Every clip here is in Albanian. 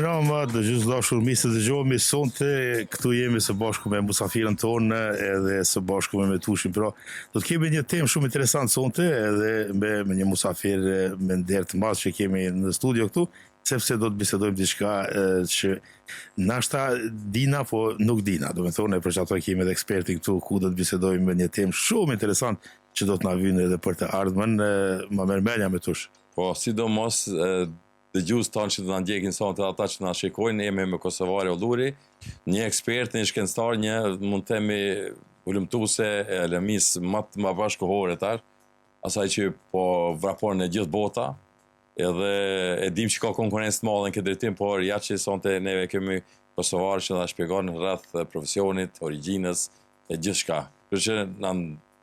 Mirëmbrëma, dëgjues të dashur, mirë se dëgjohemi sonte, këtu jemi së bashku me musafirën tonë edhe së bashku me Metushin. Pra, do të kemi një temë shumë interesant sonte edhe me, me një musafir me nder të madh që kemi në studio këtu, sepse do të bisedojmë diçka që nashta dina, po nuk dina. Domethonë, për qato kemi edhe ekspertin këtu ku do të bisedojmë me një temë shumë interesant që do të na vynë edhe për të ardhmen, ma merr menja Metush. Po, sidomos dëgjues tanë që do na ndjekin sonte ata që na shikojnë, jemi me Kosovare Olluri, një ekspert, një shkencëtar, një mund të themi hulumtuese e lëmisë më të më bashkëkohore tash, asaj që po vrapon në gjithë bota, edhe e dim që ka konkurrencë të madhe në këtë drejtim, por ja që sonte neve kemi Kosovare që na shpjegon rreth profesionit, origjinës e gjithçka. Kështu që na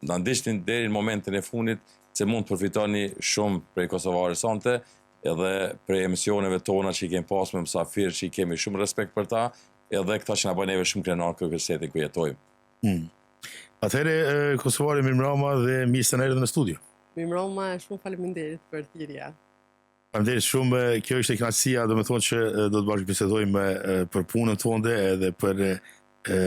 na ndiqni deri në momentin e fundit se mund të përfitoni shumë prej Kosovares sonte, edhe prej emisioneve tona që i kemi pas me musafir që i kemi shumë respekt për ta, edhe këta që na bëjnë neve shumë krenar këtë shtetin ku jetojmë. Mm. Atëherë Kosovare mirëmbrëma dhe mirë se na erdhe në studio. Mirëmbrëma e shumë faleminderit për thirrje. Faleminderit shumë, kjo ishte kënaqësia, domethonë që do të bashkëbisedojmë për punën tënde edhe për e, e,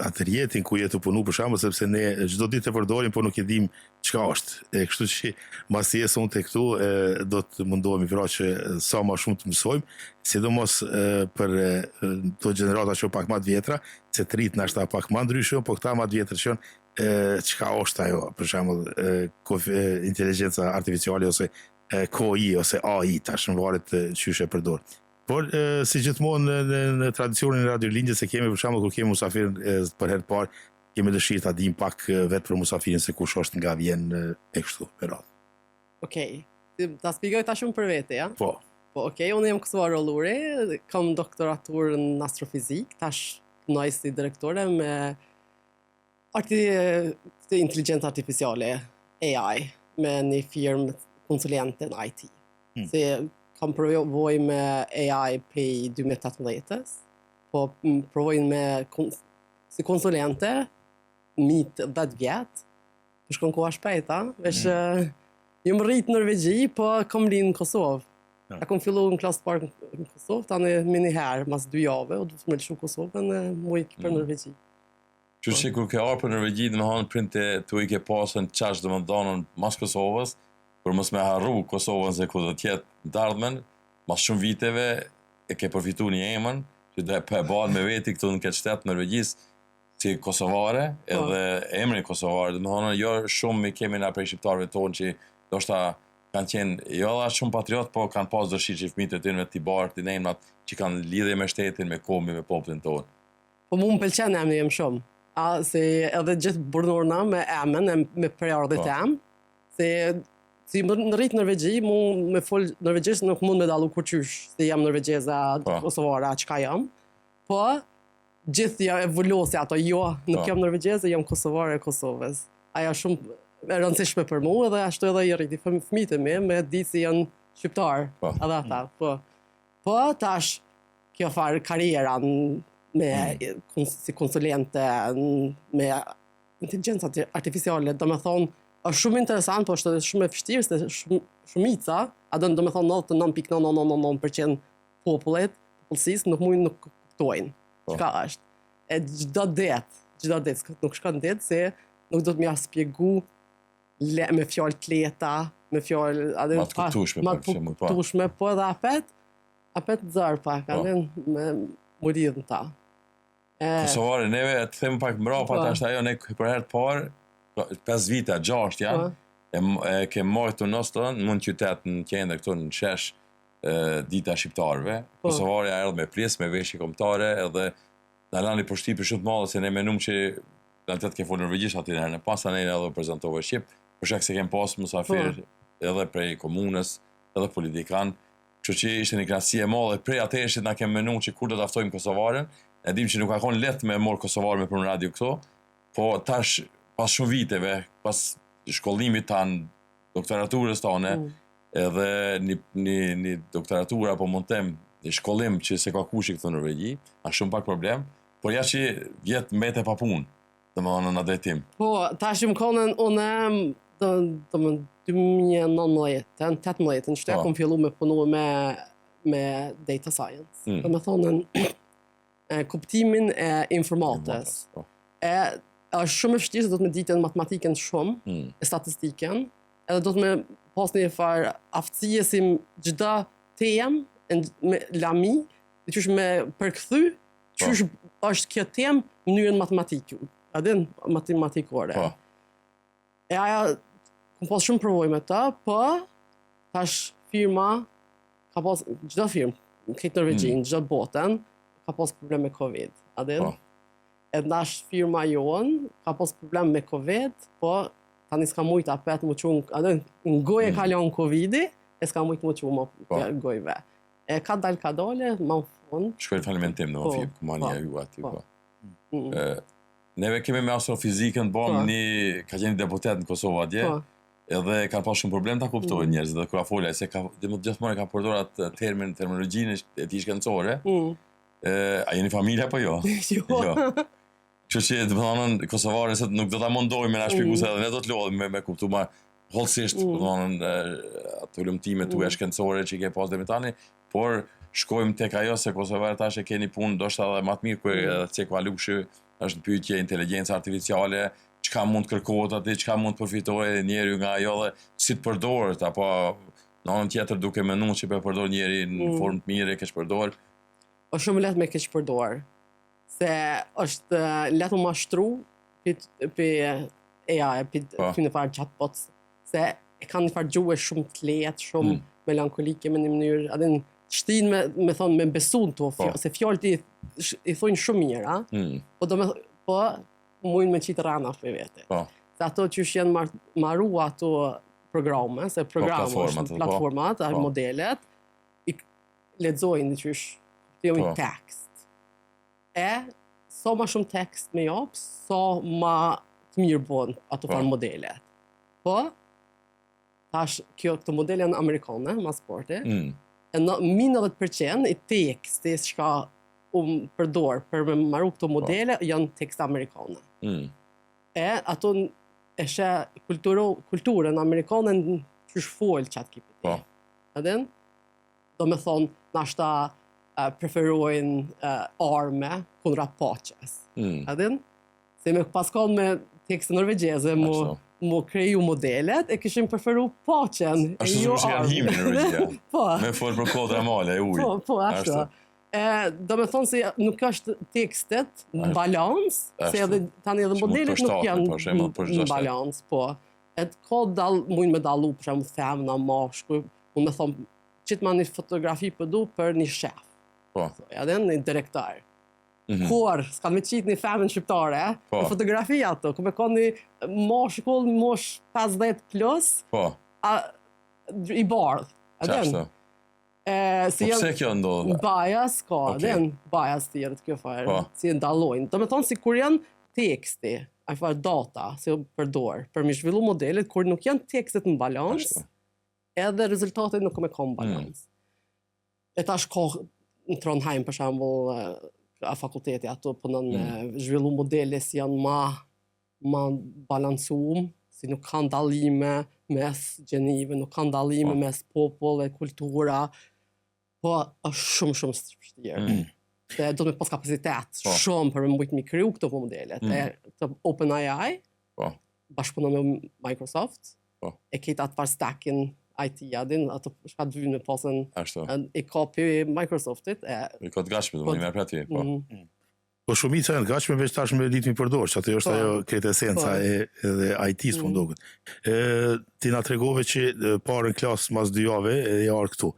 atë rrjetin ku je tu punu për shembull sepse ne çdo ditë e përdorim por nuk e dim çka është. E kështu që masi je sonte këtu e, do të mundohemi pra që sa më shumë të mësojmë, sidomos e, për e, këto gjenerata që pak më të vjetra, se të rit nashta pak më ndryshe, po këta më të vjetër që janë e, çka është ajo, për shembull, e, e, inteligjenca artificiale ose e, KI ose AI tash në varet qysh e përdor. Por, e, si gjithmonë në, në, në tradicionin e Radio Lindjes e kemi për shembull kur kemi musafirin e, për herë të parë, kemi dëshirë ta dimë pak vetë për musafirin se kush është nga vjen e kështu me radhë. Okej. Okay. Ta shpjegoj tash unë për vete, ja? Po. Po, okej, okay. unë jam Kosovare Olluri, kam doktoraturë në astrofizikë, tash punoj si direktore me arti, të inteligjencë artificiale, AI, me një firmë konsulente në IT. Hmm. Se kam përvojë me AI prej 2018-ës, po përvojë me si konsulente, mi 10 vjet, po shkon koha shpejt, a? Veç, mm. jam rrit në Norvegji, po kam lind në Kosovë. Ja. E kom fillu në klasë të parë në Kosovë, tani menjëherë, mas dy jave, u dasht me lëshu Kosovën e mu ikë për mm. Norvegji. Kështu që kur ke ardhur për Norvegji, domethonë prindët e tu i ke pasën qash domethonë mas Kosovës, për mos me harru Kosovën se ku do të jetë në të ardhmen, mas shumë viteve e ke përfitu një emën që do e po e ban me veti këtu në këtë shtet të Norvegjisë si kosovare, po. edhe emrin kosovare, domethonë jo shumë i kemi na prej shqiptarëve tonë që ndoshta kanë qenë jo edhe shumë patriot, po kanë pas dëshirë që fëmijët e tyre t'i bartin emrat që kanë lidhje me shtetin, me kombin, me popullin tonë. Po mu më pëlqen emri jem shumë. A, se edhe gjithë burrnorna me emën, e me prejardhje po. tem, se si më në rrit Norvegji, mu me fol norvegjisht nuk mund me dallu kurqysh, se jam norvegjeza, po. kosovara, çka jam. Po, gjithë ja e vulosi ato, jo, nuk po. jam norvegjeze, jam kosovare e Kosovës. Ajo shumë e rëndësishme për mu edhe ashtu edhe i rriti fëmijët e mi me ditë se janë shqiptar, po. edhe ata, po. Po, tash, kjo farë karriera me mm. si konsulente me inteligjencë artificiale, domethonë, është shumë interesant, po është edhe shumë e vështirë, se shumë, shumica, a do domethonë 99.9999% popullit, popullsisë, nuk mujnë nuk kuptojnë po. çka është. E çdo ditë, çdo ditë, nuk shkon ditë, se nuk do të m'ja spjegu le, me fjalë të lehta, me fjalë edhe ma të kuptueshme, ma të po. kuptueshme, po edhe apet, apet zor pak, po. edhe me mu lidh në ta. E... Kosovare, neve të them pak mbrapa, po. tash ajo ne për herë të parë, 5 vite, 6 janë, po. e, e ke majtë në Oslo, në mund qytet në qendër këtu në shesh, e, dita shqiptarëve. Po. Kosovarja erdhi me plis, me veshje kombëtare edhe na la një përshtypje shumë të madhe se ne menum që në realitet ke folë norvegjisht aty në herën e parë, ne edhe u prezantove shqip, për shkak se kem pas musafir po. edhe prej komunës, edhe politikan, kështu që ishte një kënaqësi e madhe. Prej atëherë na kem menu që kur do ta ftojmë Kosovaren, e dim që nuk ka konë lehtë me marr Kosovare me punu në radio këtu, po tash pas shumë viteve, pas shkollimit tanë, doktoraturës tane, mm. edhe një, një, një doktoraturë apo mund të them një shkollim që s'e ka kushi këtu në Norvegji, a shumë pak problem, por ja që vjet mbete pa punë, domethonë në drejtim. Po, tash më konën unë do, do më 2019, 18, në qëtë po. kom fillu me punu me. me data science. Mm. Do me thonë, e, kuptimin e informatës. Po. E, është shumë e vështirë se do të me ditën matematikën shumë, Mm. e statistikën, edhe do të me pas një farë aftësie si çdo temë e në- me lami, dhe qysh me përkthy, Po. qysh është kjo temë në mënyrën matematike, a din matematikore. Po. E aja, kom pas shumë përvojë me të, po tash firma ka pas çdo firmë, në këtë Norvegjinë, çdo botën, ka pas problem me Covid, a din? Po. E tash firma jonë ka pas problem me Covid, po tani s'ka mujt apet mu qu, a din, në gojë e Mm. ka lënë Covidi, e s'ka mujt mu qu më Po. gojëve. E ka dal ka dole, ma në fund. Shkoj në falimentim, në Po, firmë, kompania po, ju aty, po. po. Mm. E, Neve kemi me astrofizikën, bëm Po. një, ka qenë një deputet në Kosovë atje, Po, edhe kanë pas shumë problem ta kuptojnë Mm. njerëzit, dhe kur a folja, se ka, dhe më gjithmonë e ka përdorur atë termin, terminologjinë e tij shkencore, mm. e, a jeni familje apo jo? jo. Jo. Kështu që do të thonë kosovarët se nuk do ta mundojmë me na shpjegu Mm. se edhe ne do të lodhemi me, me kuptu më hollësisht, Mm. do të thonë e, ato hulumtime tuaja Mm. shkencore që i ke pas deri më tani, por shkojmë tek ajo se kosovarët tash e keni punë ndoshta edhe më të mirë ku Mm. edhe ceku Alushi është në pyetje inteligjenca artificiale, çka mund të kërkohet aty, çka mund të përfitojë njeriu nga ajo dhe si të përdoret apo në anën tjetër duke menduar që po e përdor njeri në Mm. formë të mirë e keq përdor. është shumë lehtë me keq përdor. Se është eh, lehtë u mashtru pi pi AI, pi Po. pi në farë chatbots, se e kanë një farë gjuhë shumë të lehtë, shumë Mm. melankolike me një mënyrë, a din shtin me me thonë me besu në to, Po. fjo, se fjalët i sh- i thonë shumë mirë, a? Mm, Po do me po mujnë me qitë rana për vete. po. Se ato që janë mar, maru ato programe, se programe platformat, është po. platformat, Po. modelet, i k- lexojnë qysh kuptojnë Po. tekst. E sa ma shumë tekst me jap, sa ma të mirë bën ato Po. farë modelet. Po, tash kjo këto modele janë amerikane, ma sporti, Mm, e në, mi 90% i teksti çka u m- përdor për me maru këto modele janë tekst amerikane mm. e ato n- e shë kulturo, kulturën amerikane në qysh fol qatë GPT. Po. A din? Do me thonë, nashta eh, preferojnë eh, arme kundra paqes. Mm. A din? Se me pas kanë me tekste norvegjeze, mu, Ashtu. mu kriju modelet, e kishin preferu paqen, e Ashtu jo sikur që janë arme. himni në Norvegjia. Po. Me fol për kodra male e ujë. Po, po, ashtu. Ashtu. E, do me thonë se nuk është tekstet në Ashtu. balans, se Ashtu. edhe tani edhe Që mund modelet nuk përshtaten, janë për shembull, për çdo në shtet. balans, po. E të ka dal, mujnë me dallu, për shembull, femna, mashkuj, mund me thonë, qitë ma një fotografi për du për një shef, Po. edhe një direktor. Mhm. Kur, s'ka me qitë një femën shqiptare, Po. në fotografi ato, ku me ka një mashkull, mosh 50 plus, Po. a, i bardh. A din? Qashtu. E, si Po janë- pse kjo ndodh? Bias ka, Okej. okay. dhe bias tjerët kjo farë, Po. si e dallojnë. Do me thonë si kur janë teksti, ai farë data, si u përdor, për mi zhvillu modelet, kur nuk janë tekstet në balans, Ashtu. edhe rezultatet nuk me ka në balans. Mm. E tash ka në Trondheim, për shembull, eh, a fakulteti ato punon me Mm. zhvillu modele si janë ma ma balancum, si nuk kanë dallime mes gjenive, nuk kanë dallime Po. mes popull e kultura, po është shumë shumë vështirë. Mm. Se do të me pas kapacitet Po. shumë për me mujt mi kriju këto modelet. Mm. E të OpenAI, Po. bashkëpunon me Microsoft, Po. e ketë atë farë stackin IT, a din, ato shka të vynë me pasën Ashtu. e kapi Microsoftit, e I ka të gatshme, do Po, më merr për aty, po. mm, Po shumica janë të gatshme veç tash me ditë mi përdor, që atë është Po. ajo krejt esenca Po. e edhe IT-s po Mm. ndoket. Ë ti na tregove që e, parën klas mas dy jave e je ardhur këtu.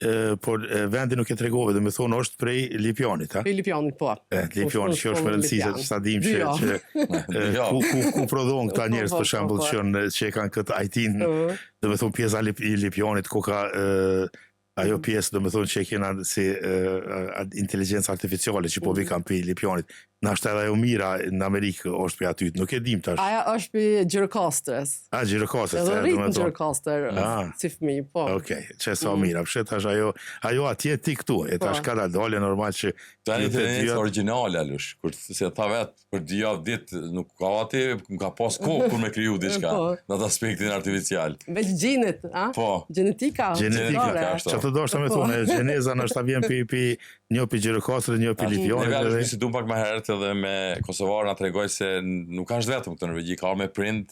Ë por e, vendi nuk e tregove, do të thonë është prej Lipjanit, ha? Prej Lipjanit, po. E, Lipjanit, që është me rëndësi se Lipjan. sa dim Dy që javë. që e, Dy javë. ku ku ku prodhohen këta Po, njerëz po, për shembull po, po. që janë që e kanë këtë IT-n, Ë, do të thonë pjesa Lip, i Lipjanit ku ka ë, ajo Mhm. pjesë do të thonë që e kena si ë, a- inteligjencë artificiale që po Mhm. vi kanë pi Lipjanit. Nashta edhe ajo mira në Amerikë është pi aty, nuk e dim tash. Aja është pi Gjirokastërës. A Gjirokastër, Edhe se, rrit do në me thonë. Gjirokastër Ah. si fëmijë, po. Okej, që sa Mm. mira, pse tash ajo ajo atje ti këtu, e tash Po. ka dalë dalje normal që Tani ju të inteligjencë dyja- origjinale alush, kur se tha vet për dy javë ditë nuk ka aty, më ka pas kohë kur me kriju diçka Po. në atë aspektin artificial. Veç gjenet, a? Po. Gjenetika. Gjenetika, shqiptare. ashtu. që Qatë deshta me Po. thonë, gjeneza nështë vjen pi, pi një pi Gjirokastrës, një pi Lipjanit. Neve Edhe... bisedum pak më herët edhe me Kosovarën na tregoi se nuk është vetëm këtë Norvegji, ka me prind,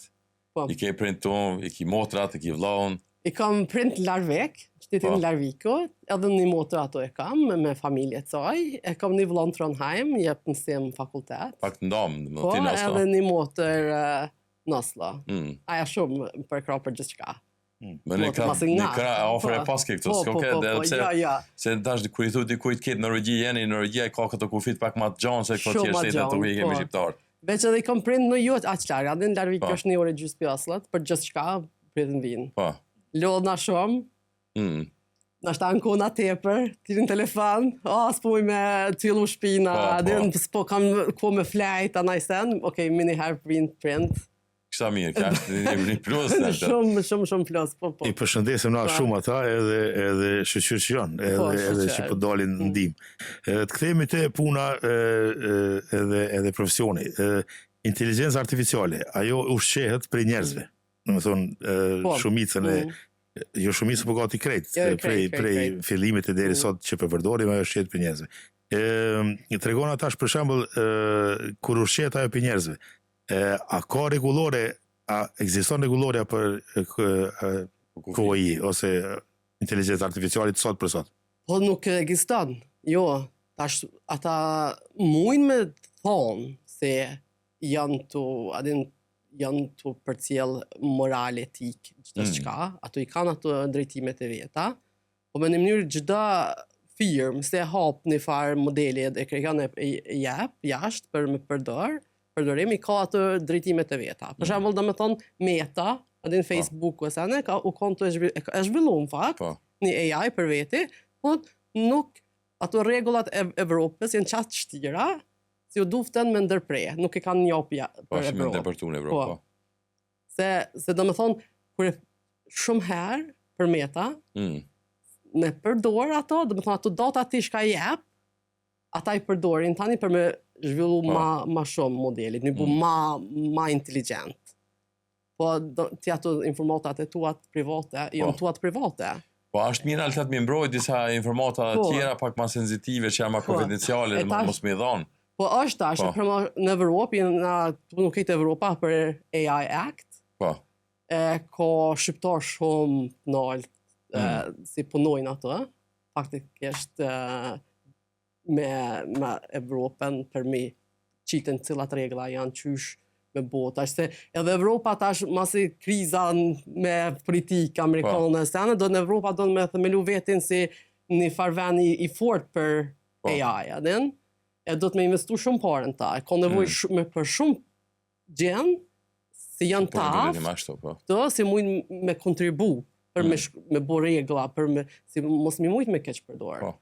Po. i ke prind tu, i ki motrat, i ki vllaun. I kam prind në Larvik, qytetin Po. Larvikut, edhe një motër ato e kam me, me familje të saj. E kam një vëlla në Trondheim, jep mësim në fakultet. Pak të ndam, do Po, të thonë ti edhe një motër eh, në Oslo. Mm. Aja shumë më përkrah për gjithçka. Më në Po, krah, masi në nga. krah afër e Po. paske këtu, Po, s'ka po, ke, po, edhe po, pse ja, ja. se tash kur i thu dikujt këtë Norvegji jeni, Norvegjia i ka këto kufit pak më të gjanë se këto Shumë tjerë ma shtetet gjanë, ku i kemi po. shqiptar. Veç edhe i kam prind në jo aq larg, edhe në Larvik Po. është një orë e gjysmë pi Oslot, për gjithçka pritën vinë. Po. Lodhna shumë, Mm. Nashta në kona tepër, ti në telefon, o, s'po muj me t'illu shpina, Po, po. dhe në s'po kam ko me flejt, a naj sen, okej, mi një herë prind, prind. Kështa mirë, ka është një, një plus. në atë. shumë, shumë, shumë plus, po, po. I përshëndesim na Po. shumë ata edhe edhe shyqyr që janë, edhe Po, edhe shyqyr. që po dalin në ndihmë. E, Të kthehemi te puna e, e, edhe edhe profesioni. E, Inteligjenca artificiale, ajo ushqehet prej njerëzve. Do të thonë e, Po. shumicën e Mm. jo shumicën po gati krejt, Jo, e, krejt, prej krejt, prej krejt. fillimit e deri Mm. sot që po përdorim ajo ushqehet prej njerëzve. Ë tregon tash për shembull ë kur ushqehet ajo prej njerëzve. Ë a ka rregullore, a ekziston rregullorja për e, k- e, KOI ose inteligjencë artificiale sot për sot? Po nuk ekziston, jo. Tash ata mujnë me thonë se janë të, a din, janë të përcjell moral, etik, çdo Mm. çka, ato i kanë ato drejtimet e veta, po me në mënyrë çdo firmë se hap një farë modeli e krijon e, e e jep jashtë për me përdor, përdorim i ka ato drejtimet e veta. Për Mm. shembull, do të thonë Meta, a din Facebook ose anë, ka u kon të e zhvi- e ka- e zhvillu në fakt, Po. një AI për veti, po nuk ato rregullat e Evropës janë qatë të shtira, si u duftën me ndërpre, nuk e kanë njopja Po, për është me Evropë. ndërpërtu në Evropë, Po. po. Se, se do me thonë, kur e shumë herë për meta, Mm. me përdor ato, do me thonë ato data ti shka jep, ata i përdorin tani për me zhvillu Po. ma, ma shumë modelit, me bu Mm. ma, ma inteligjent. Po do, ti ato informatat e tua private, janë Po. tuat private. Po është mirë në realitet mi mbroj disa informata Po. tjera pak ma sensitive që janë ma Po. konfidenciale, E ma tash- mos me i dhonë. Po është tash, Po. po. për në Evropë, janë na nuk këtë Evropa për AI Act, Po. e, ka shqiptar shumë të nalt e, Mm. si punojnë ato, faktikisht e, me, me Evropën për me qitën cilat rregulla janë qysh me bo. Tash se edhe Evropa tash masi kriza n- me politikë amerikane, se anë do në Evropa do me themelu vetin si një farë vend i, i fort për Po. AI, a din? E do të me investu shumë parë në ta. E ka nevojë Mm. shumë për shumë gjen, si janë Po, të në aftë, ashtu, po. këto si mujnë me kontribu për me, Mm. shk- me bo rregulla, për me, si mos mi mujt me keq përdor. Po.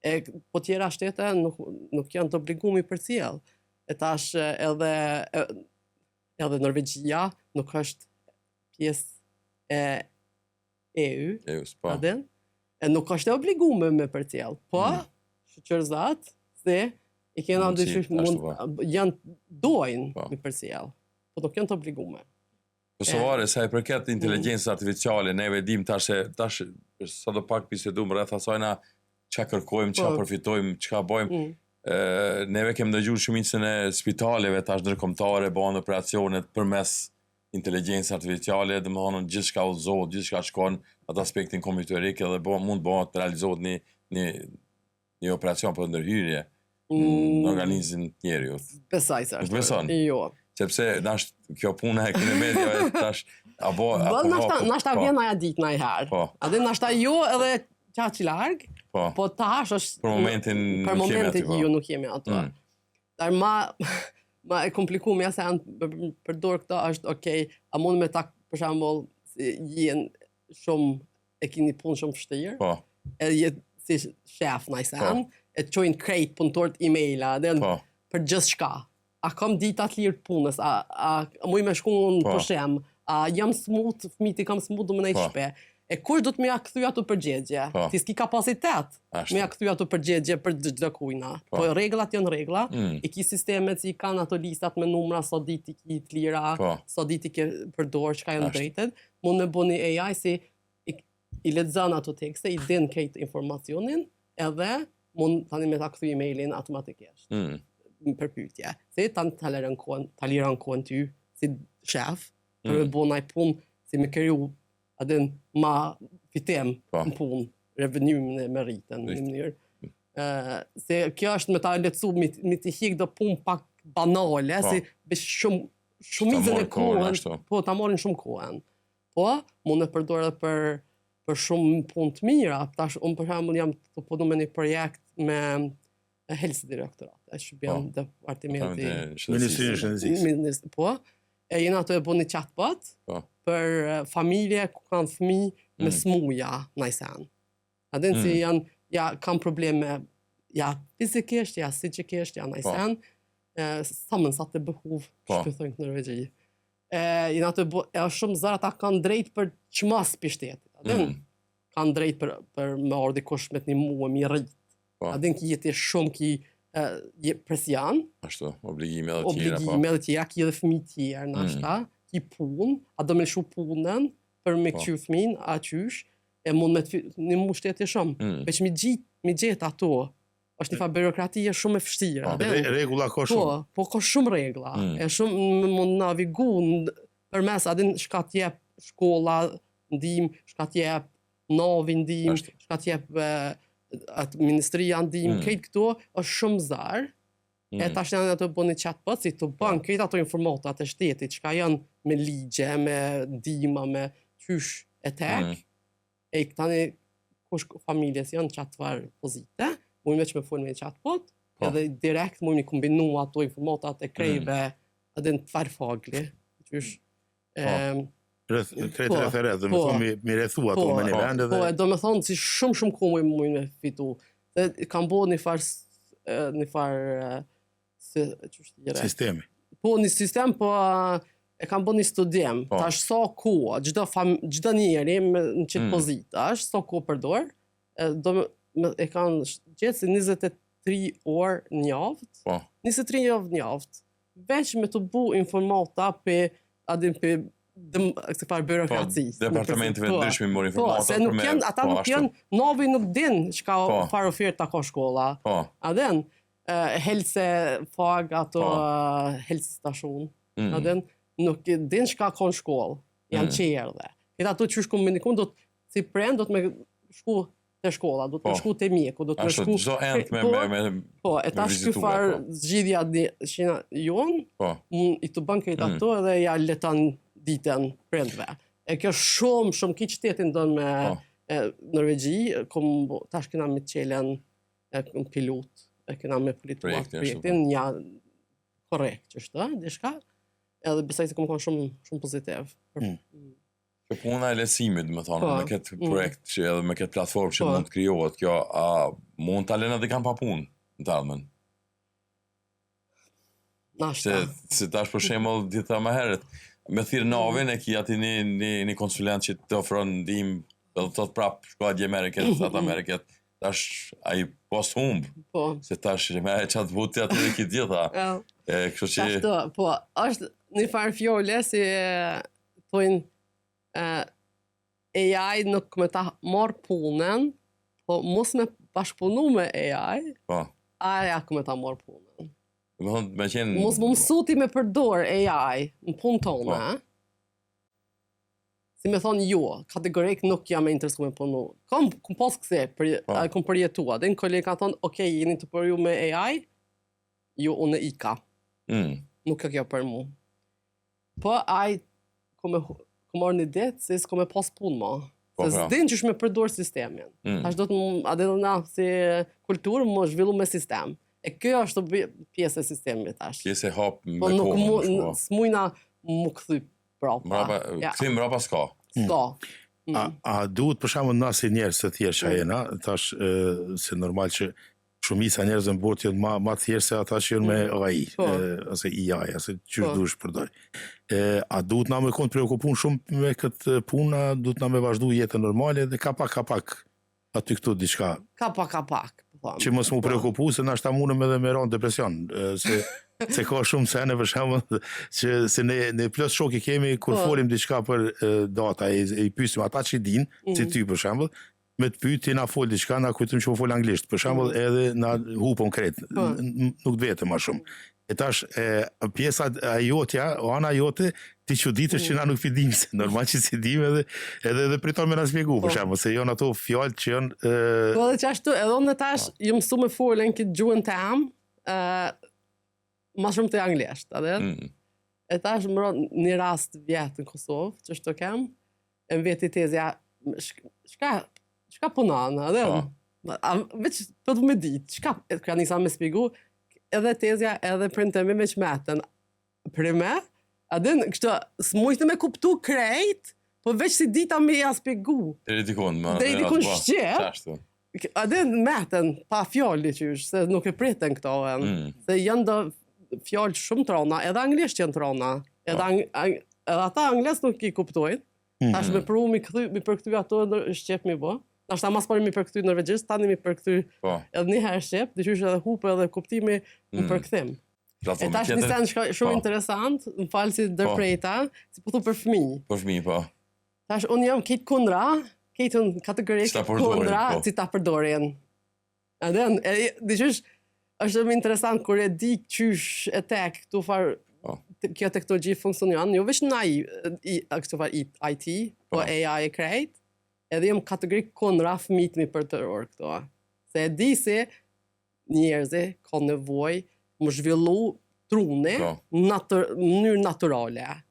E po tjera shtete nuk, nuk janë të obliguar mi përcjell. E tash e, edhe e, edhe Norvegjia nuk është pjesë e EU, EU, po. a din? E nuk është e obliguar me përcjell. Po, Mm. shyqyr zat, se i kena Mundësi, dyqysh ashtu mund po. janë dojnë Po. me përcjell. Po nuk janë të obliguar. Kosovare, sa i përket inteligjencës artificiale, neve dim tash se tash sa do pak bisedum rreth asajna çka kërkojmë, çka Po. përfitojmë, çka bëjmë. Mm. Ë, neve kem dëgjuar shumicën e spitaleve tash ndërkombëtare bëhen operacionet përmes inteligjencës artificiale, domethënë gjithçka udhëzohet, gjithçka shkon atë aspektin kompjuterik edhe bo, mund bëhet të realizohet një një një operacion për ndërhyrje në organizmin të njeriut. Besoj se Nuk është. beson? Jo. Sepse tash kjo puna e këtyre mediave tash apo apo Bën nashta po, nashta po, vjen aja ditë ndonjëherë. Po. A dhe nashta jo edhe qaq larg, Po. po tash është Për momentin për nuk jemi momentin aty, po. jo nuk jemi ato. Mm. Dar ma ma e komplikuar se janë për- për- përdor këto është okay, a mund me ta për shembull si jenë shumë e keni punë shumë vështirë, Po, edhe je si shef ndaj sen, e të çojnë krejt punëtorët e-maila, dhe po. për gjithçka. A kam dita të lirë të punës, a, a, a muj me shku në Po. pushim, a jam smut, fëmijët i kam smut, du më nejtë Po. shpe. E kush do të më ja kthy ato përgjigje? Po. Ti s'ki kapacitet Ashtu. me ja kthy ato përgjigje për çdo kujna. Po. Po rregullat janë rregulla. Mm. I ki sistemet që i kanë ato listat me numra, sa ditë i ki të lira, Po. sa ditë i ke përdor, çka janë Ashtu. drejtet. Mund me bo një AI si i. I lexon ato tekste, i din krejt informacionin, edhe mund tani me ta kthy emailin automatikisht. Mm. Për pyetje. Se tani ta liron kohën, ta liron kohën ty si shef, për Mm. me bo naj punë, si me kriju a din ma fitim Po. në punë, revenue me, me rritën në Riktigt. mënyrë. Ë, se kjo është me ta lehtësu me, me të hik do punë pak banale, Po. si veç shumë shumicën marrë e kohën, kohën, ashtu. po ta marrin shumë kohën. Po, mund e përdor edhe për për shumë punë të mira. Tash unë për shembull jam të punu me një projekt me Helsedirektorat, e që bjen Po. departamenti Ministrinë e Shëndetësisë. Minist, po, e jena ato e bo një chatbot Po. për eh, familje ku kanë fëmijë me Mm. smuja najsen. A din si Mm. janë, ja, kanë probleme ja fizikisht, ja psikikisht, ja najsen, eh, sammensatte behov, Po. që thonë në Norvegji. E, jena ato e bo, e është shumë zara, ata kanë drejt për çmas pi shtetit. A din? Mm. Kanë drejt për, për me ardhi kush me të një mua, me i rrit. Po. A din ki jeti shumë ki eh, je presion, Ashtu, obligime edhe tjera, po. obligime edhe tjera, ki edhe fëmijë tjerë, nashta, ki punë, a do me lëshu punën për me Po. këqyr fëmijën, a qysh, e mund me të fi- një mu shteti shumë. Mm. Veç mi gjit, mi gjet ato, është një farë birokratie shumë e vështirë. Po. a din? Re, rregulla ka shumë. Po, po ka shumë rregulla. Mm. E shumë m- mund navigu n- përmes, a din shka t'jep shkolla ndihmë, shka t'jep Navi ndihmë, Ashtu. shka t'jep e, atë ministria ndihmë, Mm. krejt këto është shumë zar. Mm. E tash janë ato bën një chatbot, si të bën krejt ato informatat e shtetit, çka janë me ligje, me ndihma, me qysh e tek. Mm. E tani kush familjes janë qatë farë pozite, mund me që me folë me një chatbot, Po. edhe direkt mund me kombinu ato informatat e krejve, mm. edhe në të farë fagli, qysh. Po. Em, Rreth krejt Po, rreth e rreth, do të po. thonë mi, mi rrethu ato Po, me një po, vend edhe Po, e do me thonë si shumë shumë kohë mund mund me fitu. Dhe kam bo një farë, s- e, një farë, e, si, qysh t'jere? sistemi. Po, një sistem, po e kam bërë një studim. Po. Tash sa kohë, çdo fam, çdo njeri me, në çet Mm. pozitë është, sa kohë përdor, e, do me, me, e kanë sh- gjetë se 23 orë në javë, Po. 23 javë në javë, veç me të bu informata pe, a din pe, dem, këtë farë Po, byrokracisë. departamenteve Po, ndryshme mori Po, informata se nuk për me- janë, ata po, nuk ashtu. janë, Navi nuk din çka Po. farë oferta ka shkolla. Po. A din, eh, helse fag ato Po. eh, helse station. Mm. A din, nuk e din çka ka në shkollë, janë Mm. qerdhe. Këta ato qysh komunikon do të si prend do të me shku te shkolla, do të me Po. shku te mjeku, do të me Ashtu, shku çdo ent me Po, me me Po, e me tash ky vizitue, far po. zgjidhja di që na jon, po. mund i të bën krejt Mm. ato edhe ja leton ditën prindve. E kjo shumë, shumë ki qytetin don me Po. e, Norvegji, kom, bo- tash kena me qelen e, në pilot, e kena me politua Projektin, ashtu, projektin, ja korrekt që është, ë, diçka, edhe besoj se kom konë shumë, shumë pozitiv. Për- Mm. Kjo puna e lesimit, më thonë, Po. me këtë Mm. projekt që edhe me këtë platformë që Po. mund të krijohet kjo, a mund ta lënë edhe kanë pa punë në të ardhmen? Nashta. Se, se tash për shembull dita më herët, me thirr Navin e ki aty një një një konsulent që të ofron ndihmë, do të thotë prap, shko atje merre këtë, atë merre këtë. Tash ai pos humb, Po. se tash e merre chatbot aty dhe ki gjitha. Ja. E kështu që Tash do, po, është një farë fjole si e, thonë e, AI nuk me ta marr punën, po mos me bashkëpunu me AI, po. aja ku me ta marr punën. Do të thonë me qenë Mos më mësu ti me përdor AI në punë tonë, Po. a? Si me thonë jo, kategorik nuk jam e interesu me punu. Kom, kom pas këse, për, Po. a, kom përjetua. Dhe në kolegë kanë thonë, ok, jeni të përju me AI, jo, unë e ika Mm, nuk e kjo për mu. Po, ai ko me, ko marrë një ditë se s'ko me pas punë ma. Po, Se pra. s'din qysh me përdor sistemin. mm. Tash do të më, a dhe na si kulturë më zhvillu me sistem. E kjo është bë- pjesë e sistemit tash. Pjesë e hap me Po nuk kohën, mu, kështu, po. s'mujna mu kthy prapa. Mbrapa, Ja, kthim mbrapa s'ka. s'ka. Mm. A, a duhet për shembull na si njerëz të thjeshtë që Mm. jena, tash e, se normal që shumica njerëzve në botë janë ma ma të thjeshtë se ata që janë me AI, Po. e, ose AI, ose qysh Po. duhesh përdor. E, a duhet na me kon të preokupun shumë me këtë punë, a duhet na me vazhdu jetën normale dhe ka pak ka pak aty këtu diçka Ka pak, ka pak. Po them. që mos mu Po. preokupu se nashta mundem edhe me ra në depresion, e, se Se ka shumë sene për shembull që se ne ne plot shokë i kemi kur Po. folim diçka për e, data e, e i pyesim ata që i dinë, Mm. si ty për shembull, me të pyet ti na fol diçka, na kujtojmë që po fol anglisht. Për shembull, edhe na hupëm krejt, Mm. Po. n- n- nuk të vete më shumë. E tash e, pjesa e jotja, o ana jote, ti çuditesh Mm. që na nuk i dim, se normal që si dim edhe edhe edhe priton me na shpjegu Po. për shembull, se janë ato fjalë që janë e, Po edhe që ashtu, edhe unë tash jam mësu me folën këtë gjuhën tem, ë ma shumë të anglisht, edhe? Mm. E tash më ro- një rast vjet në Kosovë, që shto kem, e më veti tezja, shk- shka, shka punon, edhe? Po. A, veç po du me ditë, çka, e ka nisa me spjegu, edhe tezja, edhe prindtë mi veç metën. Për me, a din, kështu, s'mujtë me kuptu krejt, po veç si dita me ja spjegu. Deri dikun, më. Deri dikun po, shqip. Qashtu. A din metën, pa fjalë qysh, se nuk e pritën këto. Mm. Mm. Se janë do fjalë shumë trona, edhe anglisht janë trona. Edhe, Po. ang, ang, edhe ata anglisht nuk i kuptojnë. Mm. Tash me pru, mi, kthy, mi përkthy ato në shqip mi bo. Tash ta mas pari mi përkthy norvegjisht, tani mi përkthy Po. edhe një herë shqip, diqysh edhe hupë edhe kuptimi në Mm. përkthim. E Platformë tash një tjetër. sen shka, shumë Po. interesant, më falë si dërprejta, si po thu për fëmijë. Për fëmijë, po. Tash unë jam krejt kundra, krejt unë kategorik Si ta përdorin, kundra, po. si ta përdorin. Edhe, e, diqysh, është shumë interesant kur e di qysh e tek këtu far Po. te- kjo teknologji funksionon, jo veç në AI, i, këtu far i- IT, po Po. AI e krejt, edhe jam kategorik kundra fëmijët mi përdorur këto. Se e di se njerëzi ka nevojë më zhvillu truni Po. natyr, në mënyrë natyrale.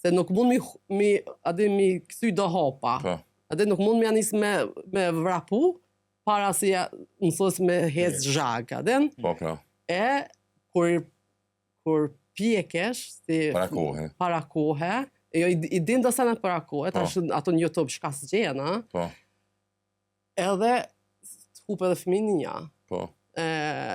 Se nuk mund mi, mi, a di mi kthy do hapa. Po. A di nuk mund mi anis me, me vrapu, para si ja mësos me hec zhag, a din? Po, pra. E, kur, kur pjekesh, si Para kohe. para kohe, e jo, i, i din do senet para kohe, Po. tash ato në YouTube shka s'gjen, a? Po. Edhe hup edhe fëminia. Po. E,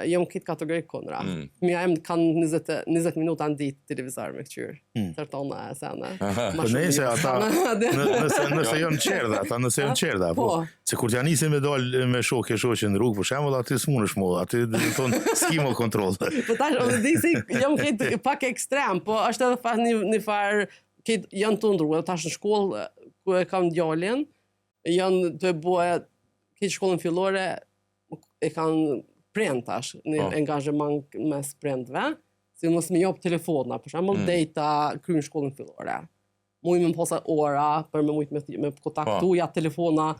jam këtë kategori kundra. Mm. Fëmija jem kanë 20, 20 minuta në ditë televizor me këqyrë. Mm. Tërtona e sene. Aha. Ma Po shumë nëse mirë ata- sene. Në, nëse nëse janë çerdha, ata nëse janë çerdha, po. Po, Se kur t'ja nisin me dal me shokë e shoqe në rrugë, për shembull, aty s'mundesh mo, aty do të thonë s'ki mo kontroll. po tash unë di si jam këtë pak ekstrem, po është edhe fa një, një farë, këtë janë të ndruar, tash në shkollë ku e kam djalin, janë të e bua këtë shkollën fillore e kanë prind tash, një Po. engazhement mes prindve, si mos më jop telefona, për shembull, Mm. mm. deri ta kryen shkollën fillore. Muj me posa ora për me mujt me, me kontaktu, ja telefona,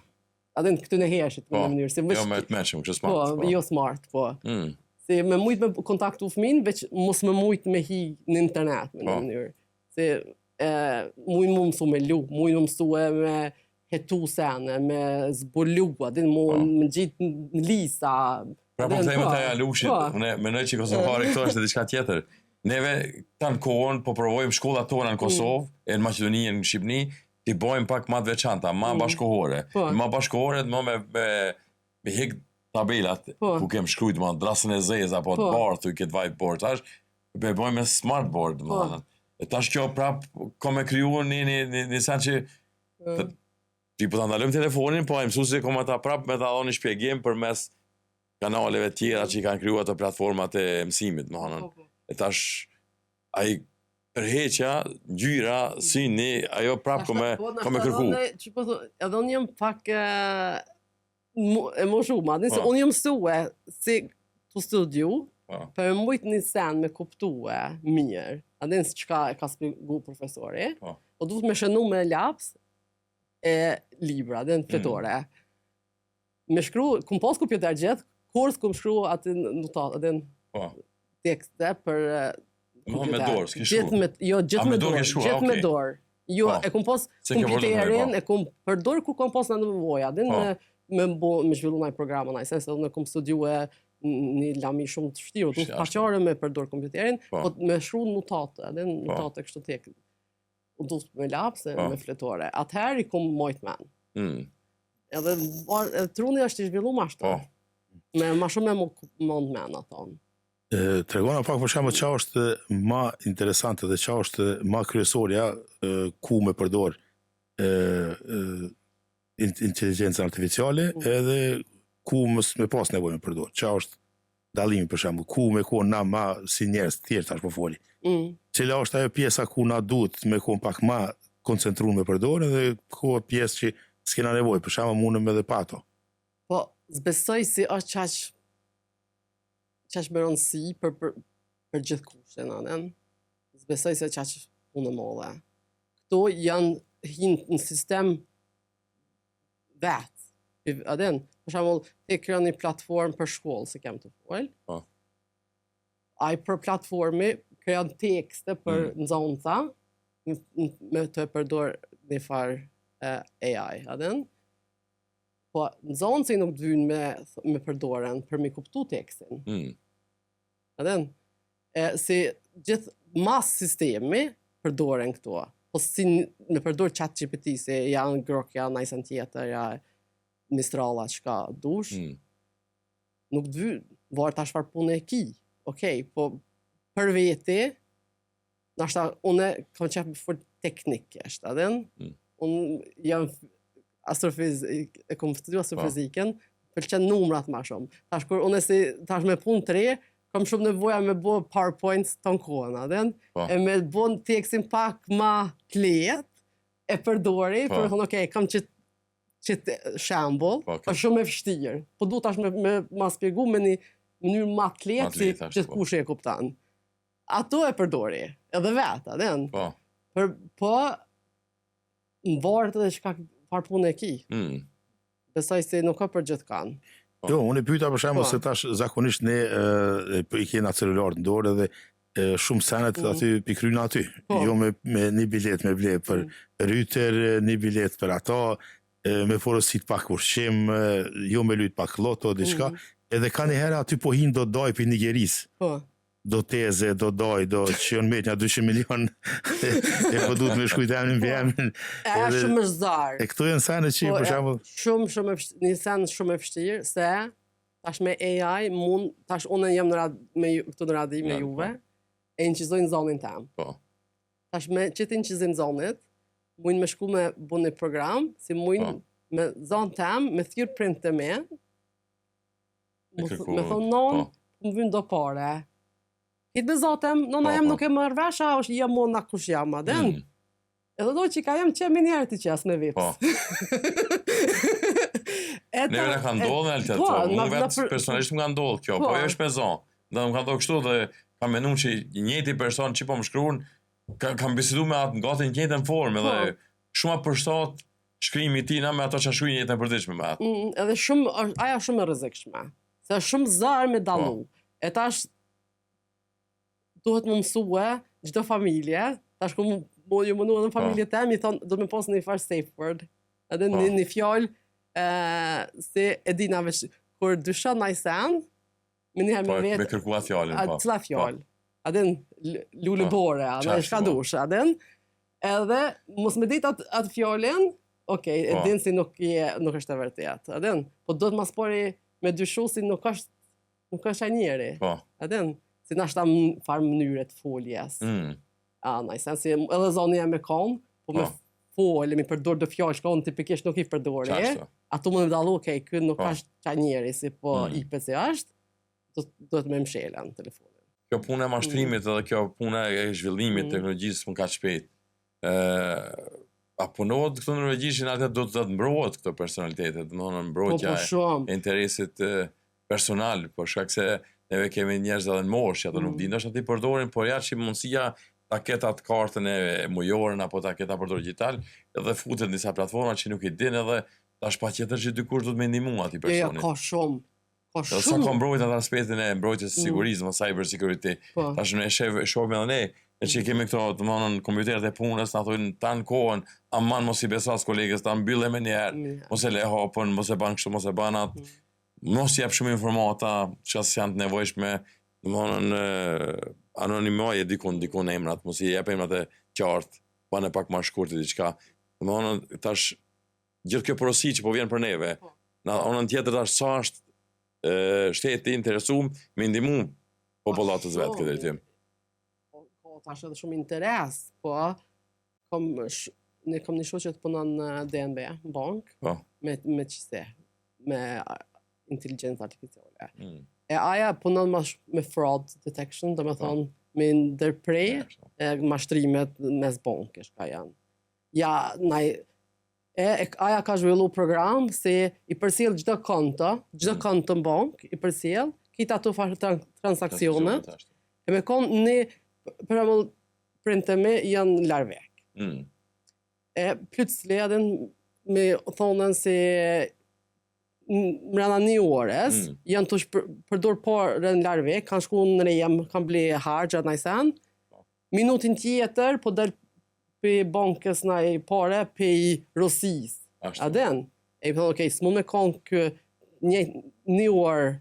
edhe në këtë në heshit, Po. në mënyrë, si Jo veç- me të mençëm, kështë po, smart. Po. jo smart, po. Mm. Si me mujt me kontaktu fëmin, veç mos me mujt me hi në internet, me në Po. mënyrë. Si, e, muj mu mësu me lu, muj mu mësu e me hetu sene, me zbulu, a din mu Po. me gjitë në lisa. Pra po Din, kthehemi po, te ajo Lushit, po. unë mendoj që Kosovari këto është diçka tjetër. Neve tanë kohën po provojmë shkollat tona në Kosovë, e në Maqedoni e në Shqipëri, t'i bojmë pak më të veçanta, më Mm. bashkohore. Po. Më bashkohore, më me me me hek tabelat Po. ku kem shkruajt më drasën e zezë apo të Po. bardhë, këtë whiteboard tash, be bojmë me smartboard, Po. domethënë. E tash kjo prap ka me kriju një një një, një sen që Mm. Ti po ta ndalojmë telefonin, po ai mësuesi ka me ta prap me ta dhënë një shpjegim përmes kanaleve tjera që i kanë krijuar ato platformat e mësimit, domethënë. Po, po. E tash ai tërheqja, ngjyra, syni, ajo prap ka me Po, ka me nashta kërku. Edhe unë- që po thu, edhe unë jam pak e, mu- e moshuar, nëse Po. unë jam mësue si të studiu, Po. për me mujt një sen me kuptue mirë, a din se çka e ka spjegu profesori, Po. po duhet me shënu me laps e libra, Mm. dhe në fletore. Me shkru, kum pas kompjuter gjithë, kur s'kum shkru aty në notat, aty në Po. tekste për e, Më me kompjuter. dorë, s'ke shkru. Gjithë me, jo, A, gjithë me me dorë dorë, ke shkru, a, gjithë me okej. dorë. Jo, Po. e kum pas Se ke përdorur kompjuterin, po. e kum përdor kur kom pas në nevoja, din Po. me me bo, me zhvillu ndaj programa ndaj sen se unë kom studiue një lami shumë të vështirë, du Shi, ashtu. paqare me përdor kompjuterin, Po. po me shkru notate, din Po. notate kështu tek. U du me lapse, Po. me fletore. Atëherë i kom mojt men. Mm. Edhe, var- edhe truni është i zhvilluar ashtu. Po. Me ma shumë me mund men ato. E, Tregona pak për shembull çka është ma interesante dhe çka është ma kryesorja e, ku me përdor e, e, in- inteligjencën artificiale Mm. edhe ku mos me pas nevojë me përdor. Çka është? dallimi për shembull, ku me kon na ma si njerëz të thjeshtë tash po foli. Mm. Cila është ajo pjesa ku na duhet me kon pak ma koncentruar me përdorë dhe ku është pjesë që s'kena nevojë, për shembull mundem edhe pa ato. Po, s'besoj si është qaq qaq me rëndësi për, për, për gjithkushin, a din? S'besoj se qaq punë e madhe. Këto janë hinë në sistem vetë. A din? Për shembull, ti krijon një platformë për shkollë, se kem tu fol. Po. Ai për platformi krijon tekste për mm. nxënësa me të përdor një farë AI, a din? Po, nxënësi nuk të vynë me, me përdorën për me kuptu tekstin. Mm. A din? E, si gjithë mas sistemi përdoren këto. Po si me përdor chat GPT, se janë Grok, ja najsen tjetër, ja Mistrala, çka dush. Mm. Nuk të vyn, varet tash çfarë pune e ki. Okej, po për veti, Nashta, unë kam qef me fol teknikisht, a din? Mm. Unë jam astrofizik, e kom studiu po. astrofizikën, pëlqen numrat ma shumë. Tash kur unë si tash me punë të re, kam shumë nevoja me bo PowerPoints ton kohën, a din? Po. E me bo tekstin pak ma të lehtë, e përdori, po. për thonë, okej, kam qit qit shembull, po, okay. është shumë e vështirë. Po du tash me, me ma spjegu me një mënyrë ma të lehtë, si gjithkush po. e kupton. Ato e përdori, edhe vetë, a din? Po. Për, po, më varet edhe çka farë punë e ki. Mm. Besoj se nuk ka për gjithkan. Po. Jo, unë e pyeta për shembull po. se tash zakonisht ne e, i kena celular në dorë edhe e, shumë senet mm. aty pi kryna aty. Po. Jo me, me një bilet me ble për mm. Ruter, një bilet për ato, e, me porosit pak ushqim, jo me lujt pak loto, diçka. Mm. Edhe ka një herë aty po hin do daj prej Nigerisë. Po. do teze, do daj, do që janë met nja 200 milion, e po duhet me shkrujt emrin mbi emrin. E është shumë e zor. E këto janë sene që, po, për shembull... Shumë, shumë, një sen shumë e vështirë, se tash me AI, mund, tash unë jam në rad, me, këtu në radio me juve, po. e inqizojnë zonin tem. Po. Tash me qit inqizim zonit, mujnë me shku me bu një program, si mujnë po. me zon tem, me thirr prindët e mi, Me thonë nonë, po. më vynë do pare. Hitë me zotem, nona po, jem po. nuk e merr vesh, a është jam unë kush jam, a din? Mm. Edhe do që ka jem që me njerë të qes me vips. Po. e Neve na ka ndodhë në realitet, po, po, unë vetë për... personalisht më ka ndodhë kjo, po, po jo është me zonë. Dhe më ka ndodhë kështu dhe kam menu që i njëjti person që po më shkruan, ka, kam bisedu me atë në gati në njëjtën formë dhe po. shumë përshtat shkrimi i tij na me ato që shkruajnë në jetën e përditshme me atë. Mm, edhe shumë është ajo shumë e rrezikshme. Se është shumë zor me dallu. Po. E tash duhet me mësue çdo familje, tash ku mu ju mënu edhe në po. familje tem, i thonë do me pas një farë safe word. Edhe po. një, një fjalë ë se e dina veç kur dyshon naj sen, Me një herë me po, vetë. Me kërku atë fjalën, po. Cila fjalë? Po. A din, lule po. bore, a din, çka dush, a din? Edhe, mos me ditë atë at fjalën, okej, e po. din si nuk, je, nuk është e vërtetë, a din? Po do të mas pari me dyshu si nuk është, nuk është ai njeri, po. a din? Si nashta në farë mënyre të foljes. Mm. A, naj sen, si edhe zoni e me konë, po me po. fol, me përdor do fjalë që unë tipikisht nuk i përdori. Ato mund të dallu, okay, ky nuk po. është qaj njeri si po mm. i si është, do duhet me mshela në telefonin. Kjo puna e mashtrimit mm. edhe kjo puna e zhvillimit mm. teknologjisë më kaq shpejt. Ë a punohet këtu në Norvegji që atë do të të mbrohet këto personalitete, domethënë mbrojtja po, po, e interesit personal, për shkak se neve kemi njerëz edhe në moshë që ato nuk mm. dinë ndoshta t'i përdorin, por ja që mundësia ta ketë atë kartën e mujoren apo ta ketë ta përdor digital, edhe futet në disa platforma që nuk i din edhe tash patjetër që dikush do të me ndihmu atij personi. Jo, jo, ka shumë. Ka shumë. Sa ka mbrojt atë aspektin e mbrojtjes së mm. sigurisë, mm. cyber security. Po. Tash ne shef shohim edhe ne, ne që kemi këto, domethënë kompjuterët e punës, na thonë tan kohën, aman mos i beso as kolegës, ta mbyllë me një herë, mm. mos e le hapën, mos e ban kështu, mos e ban atë. Mm. Mos jep shumë informata që s'janë të nevojshme, domethënë anonimoje dikun, dikun emrat, mos i jep emrat e qartë, bane pak ma shkurt e diçka. Domethënë tash gjithë kjo porosi që po vjen për neve, po. në anën tjetër tash sa është e, shteti i interesum me ndihmu popullatës vet këtë drejtim. Po, po tash edhe shumë interes, po kam sh, ne kam një shoqe që punon në DNB, në bank, po. me me qëse, me inteligjencë artificiale. Mm. E aja punon ma me fraud detection, do me po. thonë, me ndërpre e, mashtrimet mes bankës ka janë. Ja, naj, e, e aja ka zhvillu program se i përcjell çdo konto, çdo mm. konto në bank, i përcjell, krejt ato farë transaksionet. E me konë një, për shembull, prindët e mi janë në Larvik. Mm. E plötsligt edhe me thonën se mrena një orës, mm. janë tu përdor pare në Larvik, kanë shku në Rema, kanë ble harxha naj sen. Po. Minutin tjetër, po del pe bankës naj pare pe Rusisë. A din? E i thonë, okej, s'mund me konë kë një, një orë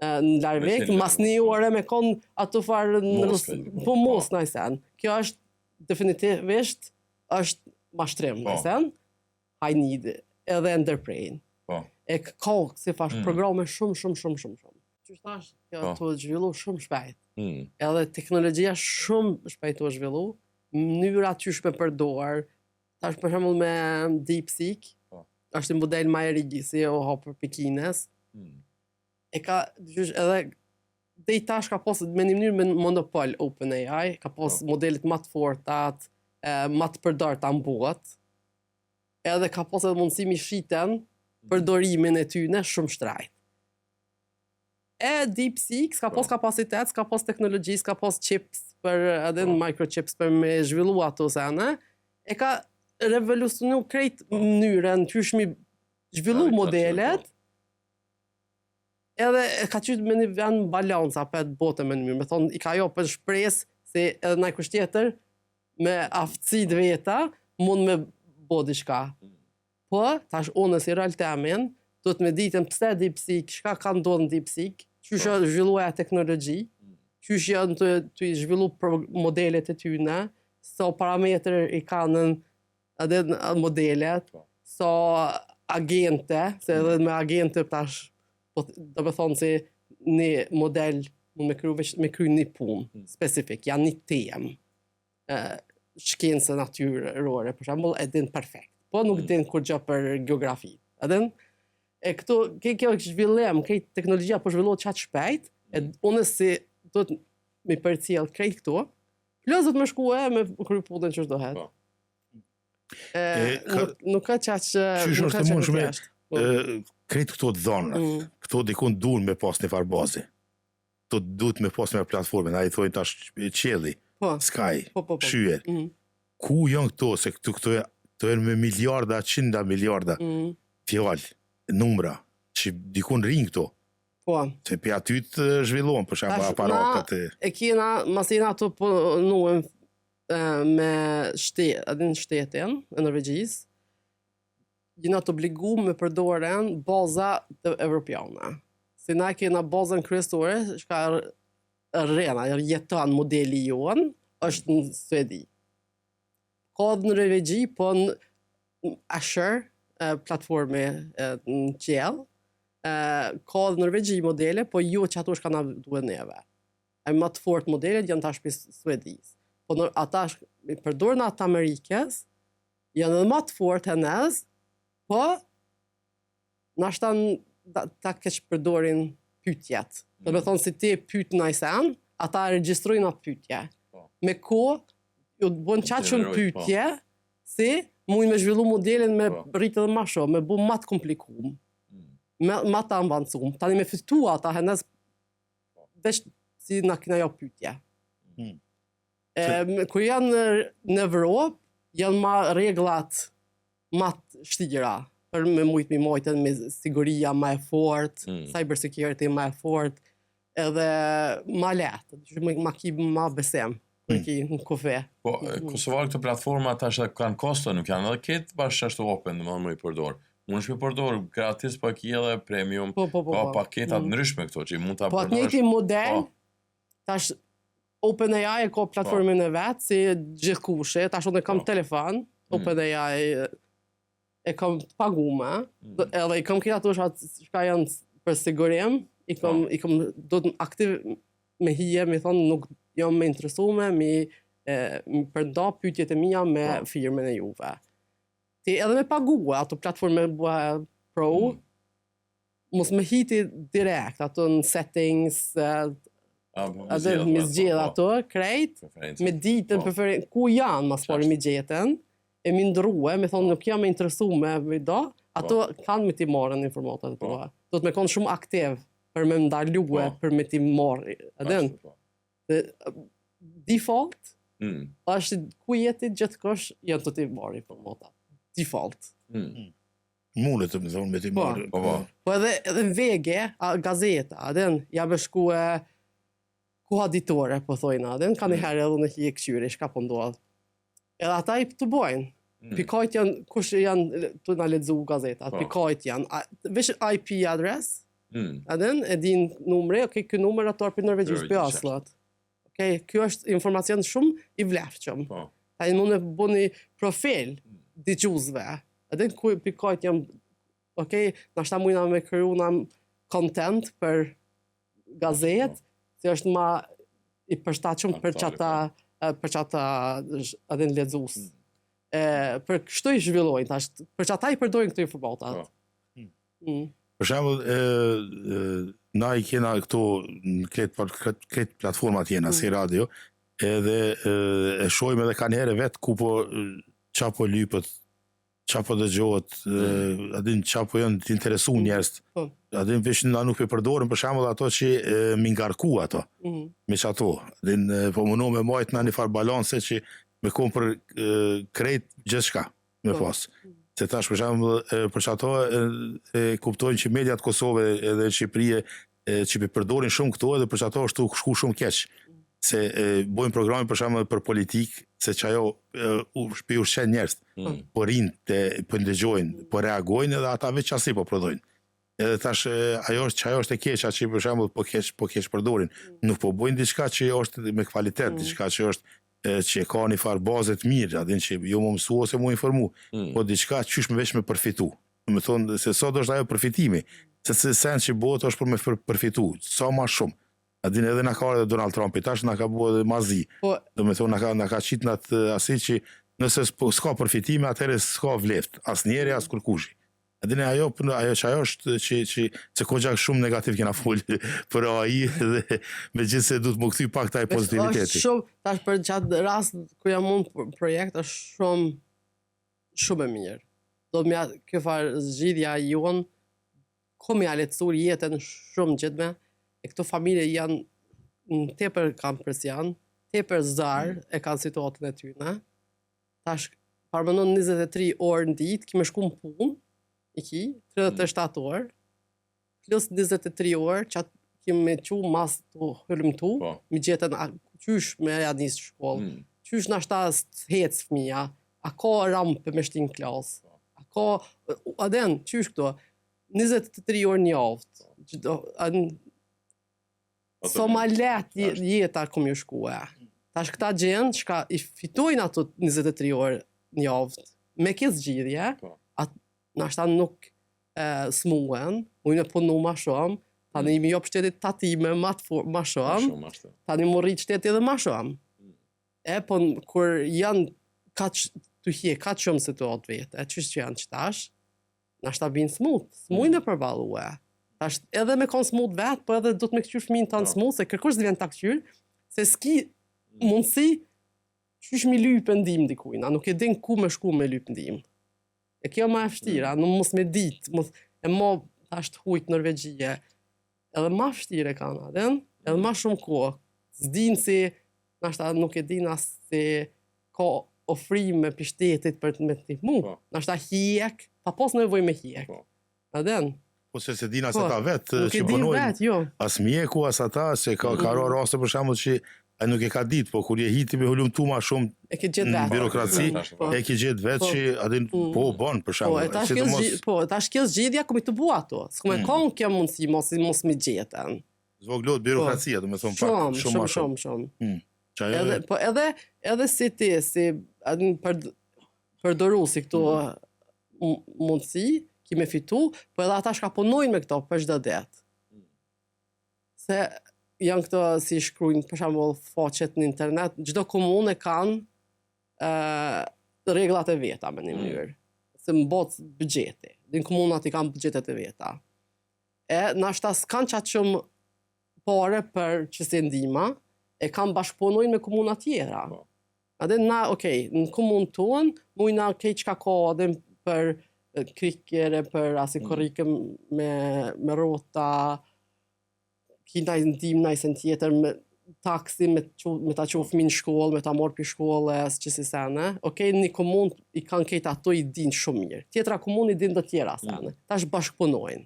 në Larvik, mas një ore me konë ato farë në Rusi, po mos naj sen. Kjo është definitivisht është mashtrim, po. naj sen. Hajnid, edhe e ndërprejnë. Po. E ka, si thash, mm. programe shumë, shumë, shumë, shumë, shumë. Qysh thash, kjo po. tu zhvillu shumë shpejt. Mm. Edhe teknologjia shumë shpejt tu zhvillu, mënyra qysh me përdor, tash për shembull me DeepSeek, po. është një model ma i ri si u hap prej Kinës. Mm. E ka, qysh, edhe deri tash ka pas me një mënyrë me monopol OpenAI, ka pas po. modelet ma të fortat, ma të përdorta në botë, edhe ka pas edhe mundësi mi shiten mm. përdorimin e tyne shumë shtrajt. E DeepSeek s'ka pas po. kapacitet, s'ka pas teknologji, s'ka pas chips për edhe po. microchips për me zhvillu ato sene. E ka revolucionu krejt po. mënyrën qysh mi zhvillu modelet, edhe e ka qytë me një vend balanca apet botën me një mënyrë, me thonë, i ka jopë shpresë se edhe najkush tjetër me aftësi të veta mund me bo diçka. Po, tash unë si rol temin, duhet me ditën pse DeepSeek, çka ka ndodhë në DeepSeek, qysh po. është zhvillu ajo teknologji, qysh janë tu, tu i zhvillu modelet e tyne, sa parametër i kanë edhe modelet, po. sa agente, se edhe me agente tash, po, do me thonë se një model mund me kry, me kry një punë mm. specifik, ja një temë, shkencë natyrore, për shembull, e din perfekt. Po nuk mm. din kurgjë për geografi. A din? E këto, ke kjo zhvillim, ke teknologjia po zhvillohet qaq shpejt, e mm. unë si do të me përcjell krejt këto, plus do të më shku e me kry punën që duhet. Po. E, e, ka, nuk, nuk ka qaq Qysh është e mundshme po. krejt këto të dhëna, mm. këto dikun duhen me pas një farë baze. Këto duhet me pas një platformë, na i thojnë tash qielli, po. sky, po, po, po. shyer. Mm. Ku janë këto, se këto, këto, këto janë me miliarda, qinda miliarda, mm. fjalë, numra, që dikun rrinë këto. Po. Se pe aty të zhvillohen, për shembull aparatet e... E kena, masi jena tu punu me shtet, edhe në shtetin e Norvegjisë, jena të obligu me përdorën baza të evropiane. Si na kena bazën kryesore, çka rrena, jeton modeli jonë, është në Suedi. Ka edhe në Norvegji, po në Azure, platforme në qiell, ka edhe në Norvegji modele, po jo që ato shka na duhet neve. E më të fort modelet janë tash prej Suedisë. Po në, ata përdorin atë Amerikës, janë edhe më të fort e nez, po nashta ta, ta keq përdorin pyetjet. Mm. Do me thonë si ti pyet naj sen, ata regjistrojnë atë pyetje. Po. Me kohë ju të bën qaq shumë po. pyetje, si mujnë me zhvillu modelin me po. rritë edhe ma shumë, me bu ma të komplikum, mm. me, ma të avancum. Tani me fitu ata henez veç si na kina jo pyetje. Mm. E, kur janë në Evropë, janë ma rregullat ma të shtira për me mujtë mi mojtën me siguria ma e fort, mm. cyber security ma e fort, edhe ma lehtë, që më ma ki ma besim, mm. ki në kufi. Po, mm. Kosova këto platforma tash kanë kosto, nuk janë edhe këtë bash ashtu open, domethënë me i përdor. Mund është me përdor gratis, po ki edhe premium, po, po, po, ka po. paketa të mm. ndryshme këto që mund ta po, përdorësh. Po, të njëjtin model, po. tash OpenAI e ka platformën po. e vet, si gjithkush, tash unë kam po. telefon, mm. OpenAI e kam të pagume, mm. edhe i kam këta ato çka janë për sigurim, i kam, po. i kam do të aktiv me hije, me thonë nuk jam e interesume, mi, e, mi përnda pyetjet e mia me po. firmën e juve. Ti edhe me pague ato platforme bua pro, mm. Mos me hi ti direkt, ato në settings, A, po, edhe me zgjedh po, ato, krejt, preferenca. me ditën, Po. preferen, ku janë, mas pari mi gjetën, e mi ndrue, me thonë nuk jam e interesu me me do, ato kanë me t'i marrën informatat e Po. tua. Do të me konë shumë aktiv për me ndalue, Po. për me t'i marrë. Edhe Ashtu, po. default, Mm, është ku jeti gjithkosh janë të t'i marrë informatat. Default. mm. Mundet të më thonë me t'i Po. marrë. Po, po. Po edhe edhe në VG, a, gazeta, a din, ja me shku e koha ditore, po thojnë, a din, ka një Mm. herë edhe në hi e këqyri, shka po ndodh. Edhe ata i të bojnë. Mm. Pikajt janë, kush janë të na lexu gazetat, Po. pikajt janë, a, veç IP address, Mm. a din, e din numri, okej, ky numër ato për Norvegjisë, për Norvegjisë. Oslot. Okej, ky është informacion shumë i vlefshëm. Po. Tani mund të bëni profil dëgjuesve. Edhe ku pikajt janë, okej, nashta mujna me kriju na content për gazetë, si është ma i përshtatshëm për Aktuale, çata për çata edhe në lexues. Mm. E, për kështu i zhvillojnë tash, për çata i përdorin këto informatat. Po. Mm. Mm. Për shembull, e, e, na i kena këto në këtë për këtë, këtë platformat jena Mm. si radio, edhe e, e shohim edhe kanë herë vetë ku po e, qa po lypet, qa po dëgjohet, e, a din qa po janë të interesu Mm. njerëz. Po. A din veç na nuk e përdorim për shembull ato që e, mi ngarku ato Mm. me që ato. Din e, po mundohem me majt na një farë balanse që me kon për e, krejt gjithçka me Po. pas. Se tash për shembull e, për që ato e, e kuptojnë që mediat Kosovë edhe Shqipërie e, që po përdorin shumë këto edhe për që ato është tu shku shumë keq. Se e, bojnë programe për shembull për politikë, se që ajo e, u pi ushqen njerëz, Mm. po rinë, te, po ndëgjojnë, po reagojnë edhe ata veç asi po prodhojnë. Edhe tash e, ajo është që ajo është e keqja që për shembull po keq po keq përdorin. Nuk po bojnë diçka që është me kvalitet, Mm. diçka që është e, që e ka një farë baze të mirë, a din që jo më mësu ose mu informu, Mm. po diçka qysh me veç me përfitu. Do të thonë se sot është ajo përfitimi, se se sen që bëhet është për me për, përfitu, sa ma shumë. A din edhe na ka ardhur Donald Trumpi, tash na ka bërë edhe mazi. Po. Do të thonë na ka na ka qitë në atë asi që nëse s'po- s'ka përfitime, atëherë s'ka vleft, as njeri, as kurkushi. A dini ajo ajo që ajo është që që se koxha shumë negativ kena fol për AI dhe megjithëse duhet më kthy pak taj Veç pozitiviteti. Është shumë, tash për gjatë rast ku jam unë për projekt është shumë shumë e mirë. Do të mja kjo farë zgjidhja jonë ko me ja lehtësuar jetën shumë gjithme. E këto familje janë në tepër kanë presion, tepër zar e kanë situatën e tyre. Tash parmenon 23 orë në ditë, ki me shku në punë, i ki, 37 orë, plus 23 orë që atë ki me qu mas të hëllëmtu, Po. mi gjetën a, qysh me ja nisë shkollë, Mm. qysh në ashta hec fëmija, a ka rampë me shtin klasë, a ka, a den, qysh këto, 23 orë një javë, çdo, a n- Po, sa ma lehtë je- Tash. jeta kom ju shkua. Tash këta gjenë, çka i fitojnë ato 23 orë një javë, me këtë zgjidhje, Po. atë nashta nuk e, smuen, ujnë e punu ma shumë, tani mi jop shtetit tatime ma, të for, ma Ma shumë, shumë ashtu. tani mu rrit shteti edhe ma shumë. Mm. E, po n- kur janë kaq të hje, kaq shumë situatë vetë, e qysh që janë që tash, nashta binë smut, smujnë e përballue. Tash edhe me kon smut vetë, po edhe do të me këqyr fëmijën tanë Po. smut, se kërkush s'vjen ta këqyr, se s'ki mundësi qysh mi lyp ndihmë dikujt, a nuk e din ku me shku me lyp ndihmë. E kjo ma e vështira, nuk mos me ditë, mos e mo tash të hujt Norvegjie. Edhe ma vështirë e kanë, a din? Edhe ma shumë kohë. S'din si, nashta nuk e din as si ka ofrime për shtetit për të me të ndihmu. Po. Nashta hjek, pa pos nevojë me hjek. Po. A din? Po se se din as Po, ata vetë Nuk e që din punojnë, vetë, jo. as mjeku, as ata, se ka ka ra raste për shembull që ai nuk e ka ditë, po kur je hiti me hulumtu ma shumë E ke gjetë në vetë. birokraci, Tash, Po. e ke gjetë vetë Po. që a din Mm. po bën për Po, shembull, e tash kjo sidomos zgjidhja, po, tash kjo zgjidhja ku mi të bu ato. S'ku me Mm. kon kjo mundësi mos mos mi gjetën. zvogëlohet birokracia, do të thonë pak Shumë, shumë ma shumë, shumë. shumë, shumë. Që ajo Edhe po edhe edhe si ti si a din, për përdoru si këto Mm. m- mundësi, ki me fitu, po edhe ata shka punojnë me këto për çdo ditë. Mm. Se janë këto si shkruajnë për shembull faqet në internet, çdo komunë e kanë ë rregullat e veta me një Mm. mënyrë. Se mbot buxheti. Din komunat i kanë buxhetet e veta. E nashta s'kanë qaq shumë pare për qësi ndihma, e kanë bashkëpunojnë me komuna tjera. Po. Edhe na, okej, në komunë tonë, mujna kejt çka ka edhe për e, krikere, për asi Mm. korrike me, me rrota, ki naj ndihmë, naj sen tjetër, me taksi, me, qu, me ta qu fëmin në shkollë, me ta marrë për shkollë, qësi sene. Okej, një komunë i kanë kejt ato i din shumë mirë. Tjetra komunë i din të tjera sene. Tash bashkëpunojnë.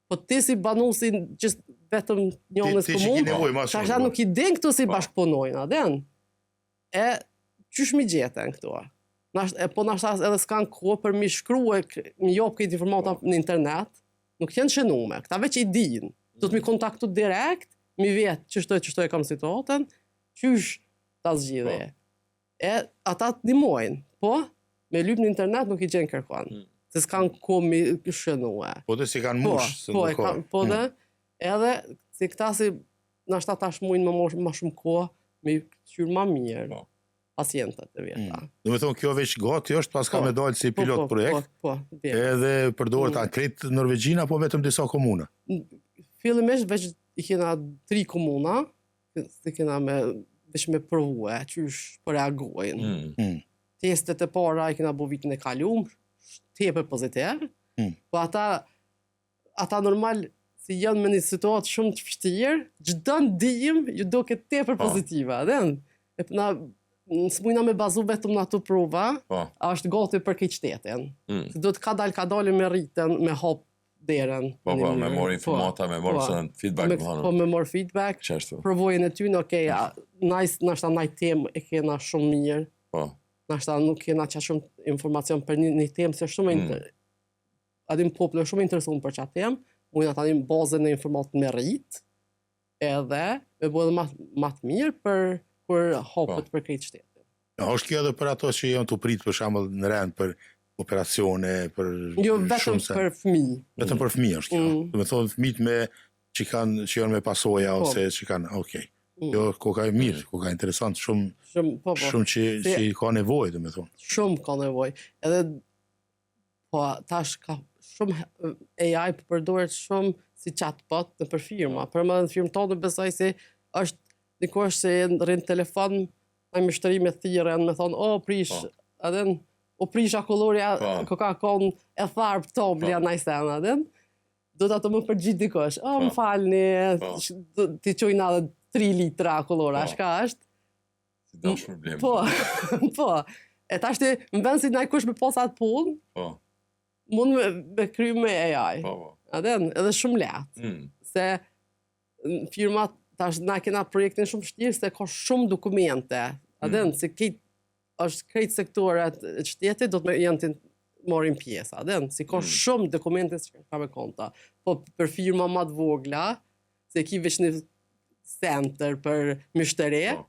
Po ti si banusi just vetëm njënës Ti, ti që ki komunë, nevojë ma tash shumë. po. nuk i din këto si Po. bashkëpunojnë, a din? E qysh mi gjetën këto? Nash, e po nashta edhe s'kan kohë për mi shkrue, k- mi jop këtë informata Po. në internet, nuk janë shënume, këta veç i din. Do të mi kontaktu direkt, mi vet qështu e qështu e kam situatën, qysh ta zgjidhe. Po. E ata të ndihmojnë, po me lyp në internet nuk i gjen kërkon. Mm. Se s'kan kohë mi shënue. Po të si kanë Po, mush, se po, e ndërkohë. kam, po Mm. dhe, edhe si këta si nashta tash mujnë më mosh, ma shumë kohë me kqyr ma mirë Po. pacientët e veta. Mm. Do me thonë, kjo veç gati është, pas ka Po. me dalë si Po, pilot po, projekt, Po, po, dhe. edhe përdoret Mm. a krejt Norvegjina, apo vetëm disa komuna? Fillimisht veç i kena tri komuna, si kena me veç me provue, qysh po reagojnë. Mm. Mm. Testet e para i kena bo vitin e kalum, tepër pozitiv. Mm. Po ata ata normal si janë me një situatë shumë të vështirë, çdo ndihmë ju duket tepër Po. pozitive, a din? E na s'mujna me bazu vetëm në ato prova, Po. a është gati për këtë shtetin. Mm. Se duhet ka dal ka dalë me rritën, me hap derën. Po, në po, një me mënyrë. morë informata, me morë po. po, feedback, me, më thonë. po me morë feedback, Qashtu. provojën e tyne, okej, a, nice, nashta naj temë e kena shumë mirë, Po. nashta nuk kena qa shumë informacion për një, një temë, se është shumë Mm. inter... A din populli është shumë interesuar për qatë temë, mujna tani bazën e informatën me rrit, edhe me bo edhe ma, ma të mirë për kur hapet për krejt shtetin. A është kjo edhe për ato që janë të prit për shembull në rend për operacione, për Jo vetëm shumë sen. për fëmijë. vetëm për fëmijë është kjo. Mm. Do të thonë fëmijët me që kanë që janë me pasoja Po. ose që kanë, okay. Mm. Jo, ko ka e mirë, ko ka interesant, shumë Shumë, po, po. shumë që Se- që ka nevojë, do të thonë. Shumë ka nevojë. Edhe po tash ka shumë AI po përdoret shumë si chatbot në për firma. Për më në firmë tonë besoj se është dikush që rrin në telefon, ai myshteri me thirrën, me thonë, "O prish, Po. edhe n- o prish akullorja, Po. ko ka kon e tharp toblja Po. naj sen, edhe n- do të ato më përgjigj dikush. O, më Po. falni, Po. sh- do- ti çojnë edhe 3 litra akullora, Po. çka është? Si do është problem. Po, po. E tash ti, në vend si najkush me pas atë punë, Po, mund me, me kry me AI. po, po. A din, edhe shumë lehtë, Mm. se në firmat, tash na kena projektin shumë vështirë se ka shumë dokumente. A din, Mm. se krejt është krejt sektoret e shtetit do të me, janë të marrin pjesë, a din, si ka Mm. shumë dokumente që ka me konta. Po për firma më të vogla, se ki veç një center për myshteri, Po.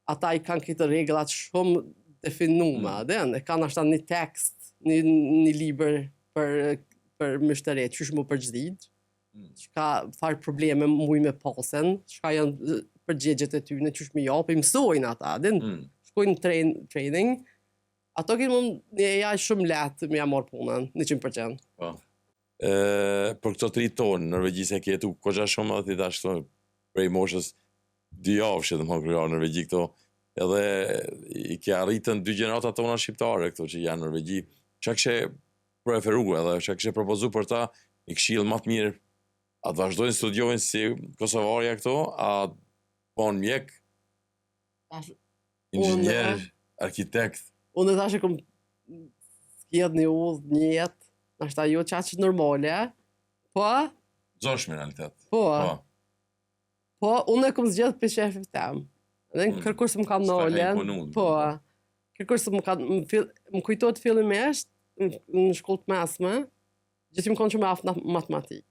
ata i kanë këtë rregullat shumë definume, Mm. a din, e kanë ashta një tekst, një, një libër për për myshteri, qysh mu përgjigj, Mm. çka farë probleme muj me pasen, çka janë eh, përgjigjet e tyre, qysh me jap, i mësojnë ata, a din, Mm. shkojnë në train, training, ato kenë mund një AI shumë lehtë me ja marr punën, 100%. Po. E, për këto tri tonë, Norvegji se ke jetu koqa shumë edhe ti tash këto prej moshës dy javë që të më kërë në Norvegji këto, edhe i ke arritën dy gjenerata tona shqiptare këto që janë në Norvegji. Çka kishe preferu edhe çka kishe propozu për ta një këshill më të mirë a të vazhdojnë studiojnë si kosovarja këto, a të bon mjek, Tash, inxhinier, Unë- arkitekt, Unë tash e kom zgjedh një udhë, një jetë, nashta jo qaq normale, po, zosh në realitet. po, Po. po, unë e kom zgjedh për shefit tem. Dhe Mm. kërkur se më ka S'ta ka nolën, imponu, po, kërkur se më ka, më, fill, më kujtohet fillimisht, në, në shkollë të mesme, gjithë më konë shumë e aftë në matematikë.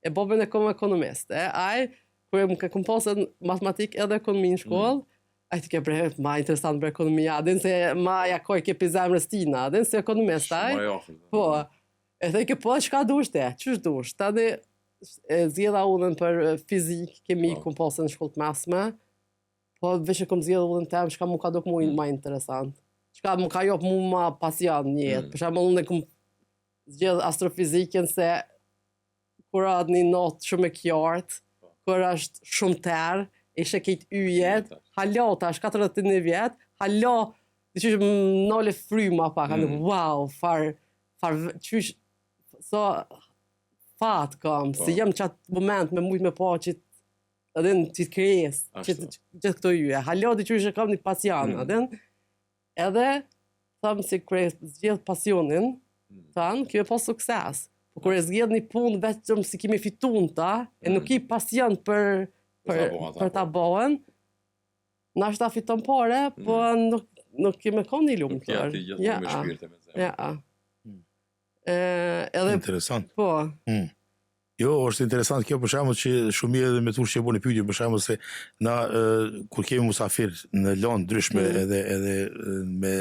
E babën e kom ekonomist, e ai, kur më ka kom pasën matematik edhe ekonomi në shkollë, Mm. ai ti ke bre, ma interesant bre ekonomia, a din se ma ja koj ke pi zemrës tina, a din se ekonomist ai. Shumë e afërt. Po, e theke, po, çka dush te? Qysh dush? Tani e zgjedha udhën për e, fizik, kemi Po. kom pasën në shkollë të mesme, po veç e kom zgjedh udhën tem, çka mu ka dok mu Mm. ma interesant. Çka mu ka jop mu ma pasion në jetë. Mm. Për shembull, unë e kom zgjedh astrofizikën se. kur është një natë shumë e kjartë, kur është shumë terr, e sheh krejt yjet, hala tash 41 vjet, hala, diqysh më nale fryma pak, mm. wow, far, far, qysh, so, fat kam, po. si jam qatë moment me mujtë me pa qit, edhe në qitë krijesë, qit, gjithë këto yje, hala diqysh e kam një pasion, mm. edhe Edhe, tham se kur e zgjedh pasionin, mm. than, ki me pas sukses. Po kur e zgjedh një punë vetëm si ki me fitu në ta, e nuk mm. ki pasion për, për, për ta po. bën, nashta fiton pare, po mm. nuk, nuk ki me konë i lumtur. Nuk je ti gjithmonë me shpirt e me zemër. Ja. Mm. E, edhe, Interesant. Po. Mm. Jo, është interesant kjo për shembull që shumë mirë edhe me tush që bëni pyetje për shembull se na e, kur kemi musafir në landë ndryshme mm. edhe edhe me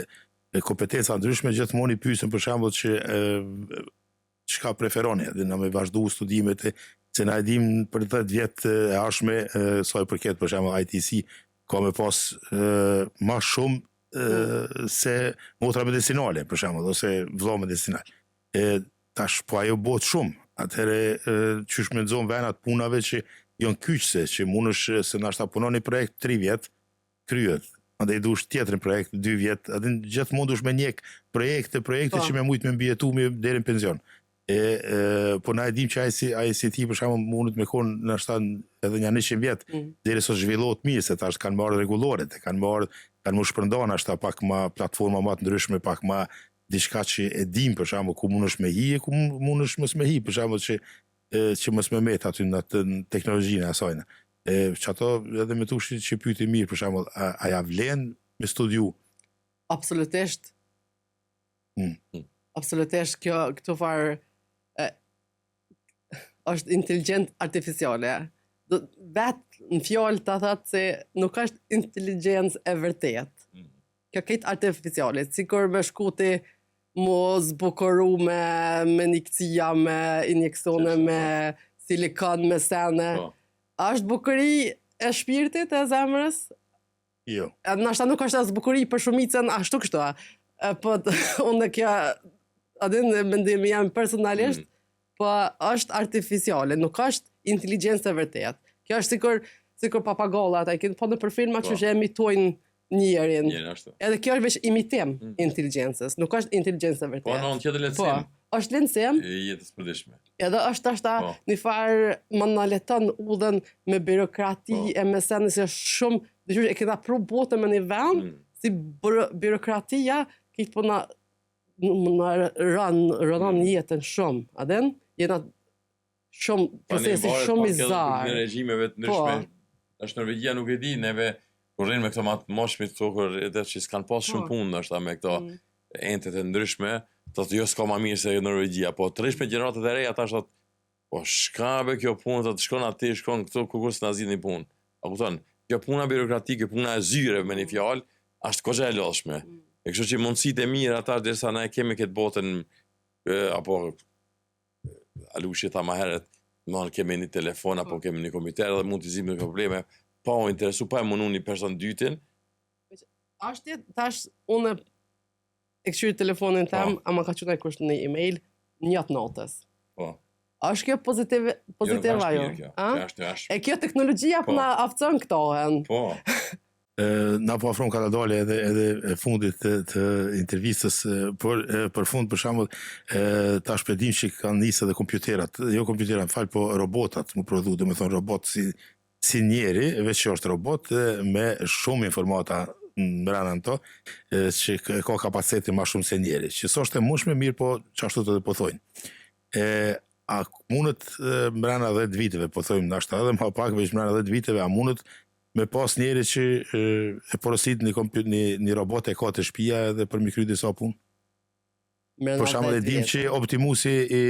me kompetenca ndryshme gjithmonë i pyesim për shembull që e, çka preferoni edhe na me vazhdu studimet e, se na e dim për 10 vjet e ardhshme sa i përket për shembull ITC ka me pas e, ma shumë e, mm. se motra medicinale për shembull ose vëlla medicinal. E tash po ajo bëhet shumë. Atëherë qysh me nxon vena të punave që janë kyçëse, që mundesh se nashta punon një projekt 3 vjet, kryet. Andaj dush tjetrin projekt 2 vjet, atë gjithmonë dush me njek projekte, projekte po. që me mujt me mbijetu me deri në pension. E, e po na e dim që ai si ai si ti për shembull mundet me kon nashta edhe një 100 vjet mm. derisa zhvillohet mirë se tash kanë marrë rregulloret, kanë marrë kanë më shpërndan nashta pak ma platforma më të ndryshme, pak ma diçka që e dim për shembull ku mundesh me hi e ku mundesh mos me hi për shembull që e, që mos me met aty në atë teknologjinë e asajna. E që ato edhe me tushi që pyeti mirë për shembull a, a ja vlen me studiu? Absolutisht. Mm. mm. Absolutisht kjo këto far e, është inteligjencë artificiale. Do vet në fjalë ta thotë se nuk është inteligjencë e vërtetë. Mm. Kjo krejt artificiale, sikur me shku ti mu zbukuru me, me injekcija, me injeksione, me silikon, me sene. Po. A është bukuri e shpirtit e zemrës? Jo. E, nashta nuk është as bukuri për shumicën ashtu kështu. E, po unë kjo a din mendimi jem personalisht, mm. po është artificiale, nuk është inteligjencë e vërtetë. Kjo është sikur sikur papagallat, a i keni pa nëpër filma po. që imitojnë njerin. Njerin ashtu. Edhe kjo është veç imitim mm. inteligjencës, nuk është inteligjencë e vërtetë. Po, në tjetër lehtësim. Po, është lehtësim. E jetës përditshme. Edhe është ashta po. një farë më na leton udhën me birokrati po. e me sene se është shumë, dhe e kena pru botën me një vend, mm. si birokratia, këtë po na, na rën, rënon mm. jetën shumë, a din? Jena shumë procesi shumë i zarë. Në regjimeve të ndryshme. Po. Tash Norvegjia nuk e di, neve kur rrinë me këto ma të moshmit këto kur edhe që s'kan pas shumë po. punë ndoshta me këto mm. entet e ndryshme, thotë jo s'ka ma mirë se Norvegjia, po të rrish me gjeneratat e reja tash thotë po shka be kjo punë, thotë shkon aty, shkon këtu, ku kur s'na zgjidh një punë. A kupton? Kjo puna birokratike, puna e zyreve me një fjalë, është goxha e lodhshme. Mm. E kështu që mundësitë e mira tash derisa na e kemi këtë botën e, apo Alushi tha ma herët, më kemi një telefon apo po. kemi një kompjuter dhe mund t'i zgjidhim këto probleme, pa u interesu, pa e munu një person dytin. Ashtë tash unë e këqyri telefonin tem, po. ama ka çu najkush një email, një të natës. Po. A është kjo pozitive, pozitive jo, ajo? Kjo. A? Është, është. E kjo teknologjia po na aftëson këto hen. Po. na po afron kadalë edhe edhe e fundit të, të intervistës por për fund për shembull tash po dim që kanë nisë edhe kompjuterat jo kompjuterat fal po robotat mu prodhu domethënë robot si si njeri veç që është robot me shumë informata mbrana në to që ka kapacitetin ma shumë se njeri që s'është e mundshme mirë po qashtu të po thojnë e a mundet mbrana 10 viteve po thojmë nashta edhe ma pak veç mbrana 10 viteve a mundet me pas njeri që e porosit një kompjut, një, një robot e ka te shpia edhe për mi kry disa punë. Për shembull e dim që Optimusi i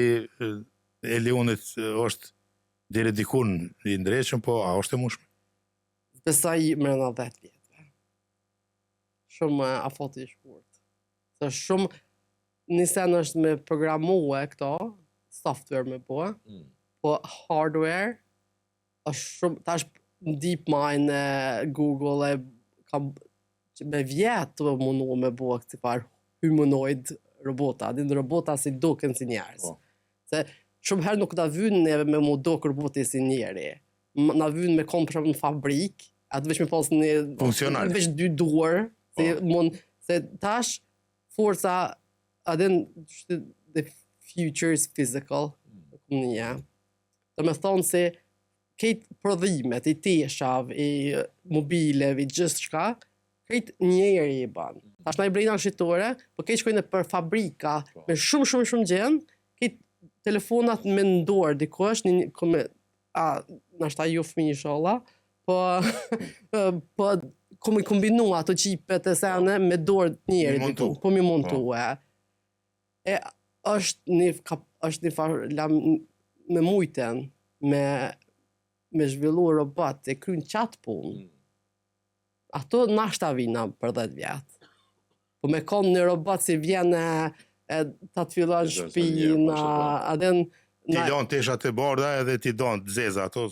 e Leonit është deri dikun i ndreqshëm, po a është e mundshme? Besoj mrena 10 vjetëve. Shumë afati i shkurt. Se shumë një sen është me programue këto, software me bo, mm. po hardware është shumë, tash në DeepMind e Google e ka me vjetë të mundu me bo kësi farë humanoid robota, din robota si duken si njerëz. Po. Se Shumë herë nuk na vyn neve me mu dok roboti si njeri. Na vyn me konë për shembull në fabrikë, atë veç me pas një... Funksional. Veç dy duar, si po. mund, se tash forca, a din, the future is physical, mm. një. Do me thonë se krejt prodhimet, i teshav, i mobilev, i gjithçka, krejt njeri i ban. Tash na i blejna në shitore, po krejt shkojnë nëpër fabrika, po. me shumë, shumë, shumë gjenë, krejt telefonat me n'dorë dikush, një, ku me, a, nashta ju fëmijë inshallah, po, po, ku me kombinu ato çipet e sene me dorë të njerit, diku, po mi montu, po. e. E, është një, kap, është një farë, lam, me mujten, me, me zhvillu robot, e kryn qatë punë. Mm. Ato nashta vina për 10 vjet. Po me konë një robot si vjen e, e ta të fillon shpinë, po. a din... Ti lon teshat e bardha edhe ti don të zeza, ato...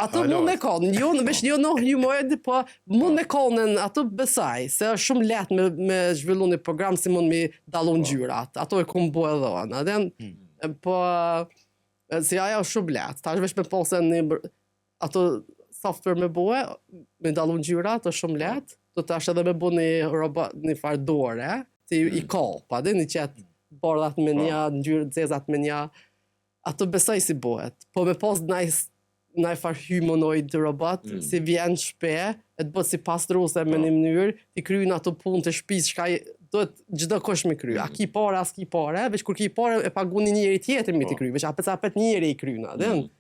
Ato mund me konë, jo, në veç jo në humanoid, po mund me konën, ato besaj, se është shumë lehtë me, me zhvillu një program si mund mi dallu po. ngjyrat, ato e kom bo edhe unë, a din, hmm. po, si ajo është shumë lehtë, tash veç me pasë një ato software me bo, me dallu ngjyrat, është shumë lehtë, do tash edhe me bo një robot, një farë dore, si mm. i kap, a din i qet bardhat me po. një, ngjyrë zezat me një, ato besoj si bohet. Po me pas naj, naj farë humanoid robot, mm. si vjen n'shpi, e të bëhet si pastruse me po. një mënyrë, t'i kryn ato punë të shpisë, çka duhet çdokush me kry. A mm. ki pare, a s'ki pare, veç kur ki pare e pagun një njeri tjetër me t'i po. kry, veç apet apet njeri i kryn, a din? Mm.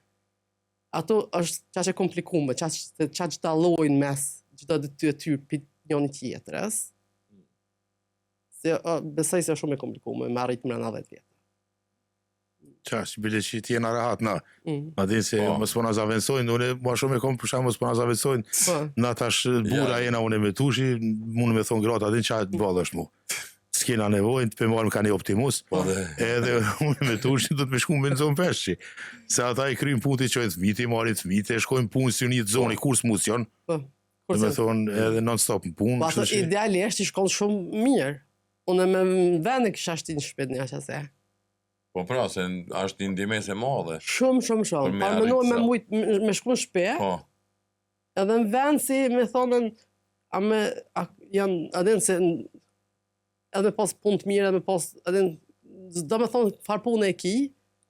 Ato është qaq e komplikume, qaq, qaq dallojnë mes çdo detyrë pi njëni tjetrës. Se o, besoj se është shumë e komplikume me arrit mrena 10 vjet. Qash, bile që ti jena rahat, na. Mm. Ma din se po. mos po na zavendësojnë, unë ma shumë e kom për shembull mos po na zavendësojnë. Po. Na tash burra ja. jena unë me tushi, mund me thon gratë, a din çfarë mm. ballë është mu. S'kena nevojë të marrim ka një Optimus. Po dhe. Edhe unë me tushin do të me shku me nxon peshqi. Se ata i kryjnë punë i çojnë fëmijët, i marrin fëmijët, e shkojnë punë si një zonë, kur s'musion. Po. Do me thonë edhe non stop në punë. Po ato idealisht i shkon shumë mirë. Unë me vend e kisha shti në shtëpi një qase. Po pra, se është një ndihmesë e madhe. Shumë, shumë, shumë. Pa menoj me mujt me shku në shtëpi. Po. Edhe në vend si me thonën, a me, a, janë, a din se, edhe me pas punë të mirë, edhe me pas, edhe do me thonë, farë punë e ki,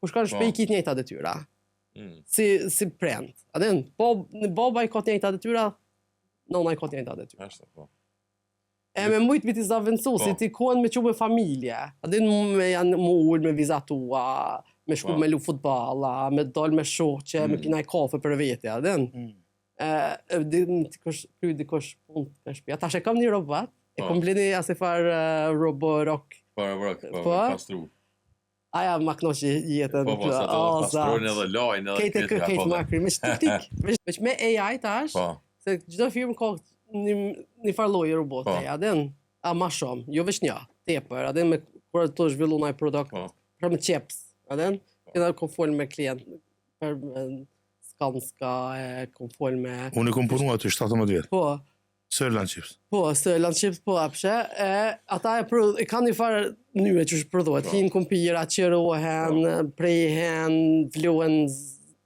kur shkon në shtëpi po. ki të njëjta detyra. Mm. Si, si prind. A din, po, në baba i ka të njëjta detyra, nona i ka të njëjta detyra. Ashtu, po. E me mujt me t'i zavendësu, si po. ti kohën me çu me familje. A din me janë mu ul me vizatua, me shku po. me lu futbolla, me dal me shoqe, mm. me pi naj kafe për vete, a din? Mm. E, e din ti kush kry dikush punë të shtëpia. Tash e kam një robot, e po. kom ble një asi far uh, Roborock. Po, Roborock, po, po, pastru. Aja ma knoqi jetën. Po, po, sa të pastrojnë edhe lajnë edhe këtë. Kejtë, kejtë ma kry, me tik tik. Veç me AI tash, po. se çdo firmë ka një, një farë lloji robote, po. a din, a ma shumë, jo veç një, tepër, a din me kur të zhvillu naj produkt, po. për me chips, a din, po. edhe kom fol me klient, për Skanska, e kom fol me... Unë i kom punu aty 17 vjet. Po, Sërland Chips. Po, Sërland Chips, po, apshe, e, ata e, prodh, e kanë një farë mënyre që prodhohet, po. Hinë kumpira, qërohen, po. prehen, vlohen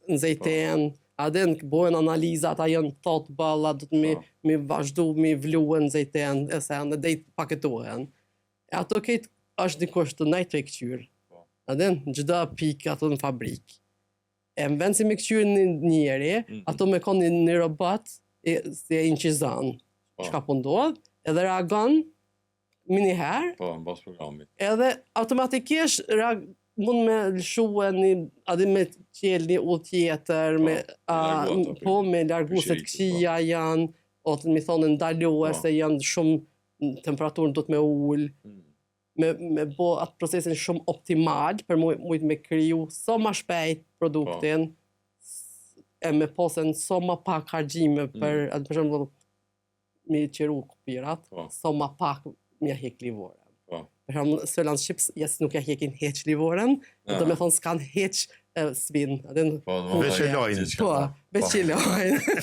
në zejten, po. a din, bohen analiza, ata janë thot balla, do të mi, po. mi vazhdu, mi vlohen në zejten, e se në dejt paketohen. E ato krejt është dikush tu nejt tu e këqyrë. Po. A din, çdo pikë ato në fabrikë. E në vend si me këqyrë një njeri, mm -hmm. ato me konë një, një robot, e, si e inqizon, po. çka po ndodh, edhe reagon menjëherë. Po, në bazë programit. Edhe automatikisht reag, mund me lëshue një, a din me qelë një udhë tjetër, po, me, a, largu po, me largu se të këqija po. janë, ose me thonë ndalue po. se janë shumë temperaturën do të me ulë. Mm. me me bo atë procesin shumë optimal për mu, mujt me kriju sa ma shpejt produktin po. e me pasën sa ma pak harxhime për mm. atë për shembull me qëru kupirat, po. sa ma pak me ja hek livoren. Po. Për shembull, Sërland Chips, jes nuk ja hekin hiç livoren, do me thonë s'kan hiç e, svin, a din? Po, do veç e lajnë. Po, veç e lajnë.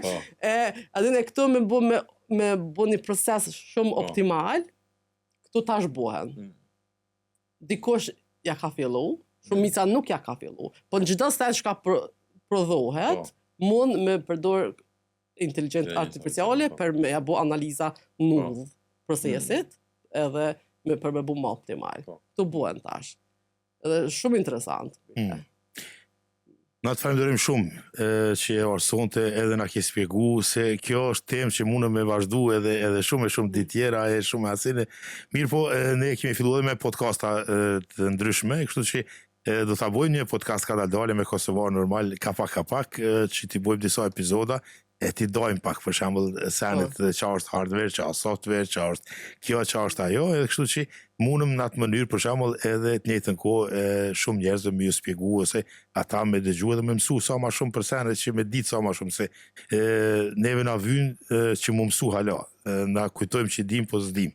Po. E, a din e këto me bo me me bo një proces shumë po. optimal, Këto tash bohen. Mm. Dikush ja ka fillu, Shumica nuk ja ka fillu. Po në çdo sen çka pro, prodhohet, po. mund me përdor inteligjencë artificiale po. për me ja bo analiza null po. procesit, mm. edhe me për me bo ma optimal. Po. Këto bohen tash. Edhe shumë interesant. Mm. Na të falenderojmë shumë e, që je ardhë sonte edhe na ke spjegu se kjo është temë që mundem me vazhdu edhe edhe shumë e shumë ditë tjera e shumë asine. Mirëpo e, ne kemi fillu edhe me podcasta e, të ndryshme, kështu që e, do ta bojmë një podcast kadal-dale me Kosovar normal ka pak ka pak e, që t'i bojmë disa epizoda e t'i dajmë pak për shembull senet po. ça është hardware, ça është software, ça është kjo, ça është ajo, edhe kështu që mundëm në atë mënyrë për shembull edhe të njëjtën kohë e, shumë njerëzve me ju spjegu ose ata me dëgju edhe me mësu sa ma shumë për senet që me ditë sa ma shumë se e, neve na vyn e, që mu mësu hala, e, na kujtojmë që dim po s'dim.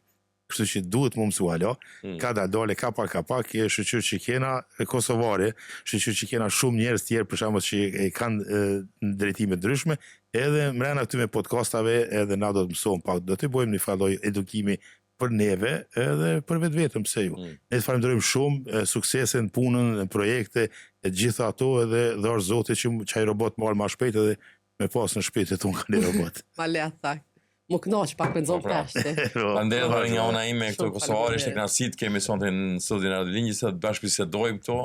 Kështu që duhet mu mësu hala, mm. kadal-dale, ka pak, ka pak, e shyqyr që kena Kosovare, shyqyr që kena shumë njerëz tjerë, për shembull që e kanë në drejtime ndryshme, edhe mrena këtyre podcastave, edhe na do të mësojmë pak, do të bëjmë një farë lloj edukimi për neve, edhe për vetveten, pse jo. Mm. Ne të falenderojmë shumë, suksese në punën, në projekte, e gjitha ato edhe dhashtë Zoti që qaj robot marrë ma shpejt edhe Me pas në shpi të tonë ka një robot. Ma lehtë, tha. Më knaq pak me nxonë po, pra. peshti. Faleminderit edhe nga ona ime këtu Kosovare, ishte kënaqësi të kemi sonte në studion e Radio Rilindjes, të bashkëbisedojmë këto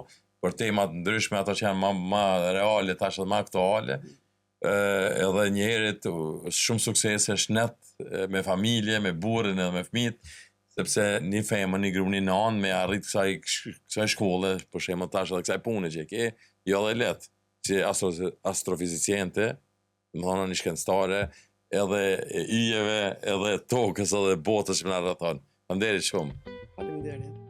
për tema të ndryshme, ato që janë ma, ma reale tash edhe ma aktuale. Ë edhe njëherit shumë suksese, shnet me familje, me burrin edhe me fëmijët, sepse një femër, një gru, një nanë me arrit kësaj kësaj shkolle, për shembull tash edhe kësaj pune që e ke, jo edhe lehtë. si astro, astrofiziciente, domethonë një shkencëtare, edhe e yjeve, edhe tokës, edhe botës që na rrethon. Faleminderit shumë. Faleminderit.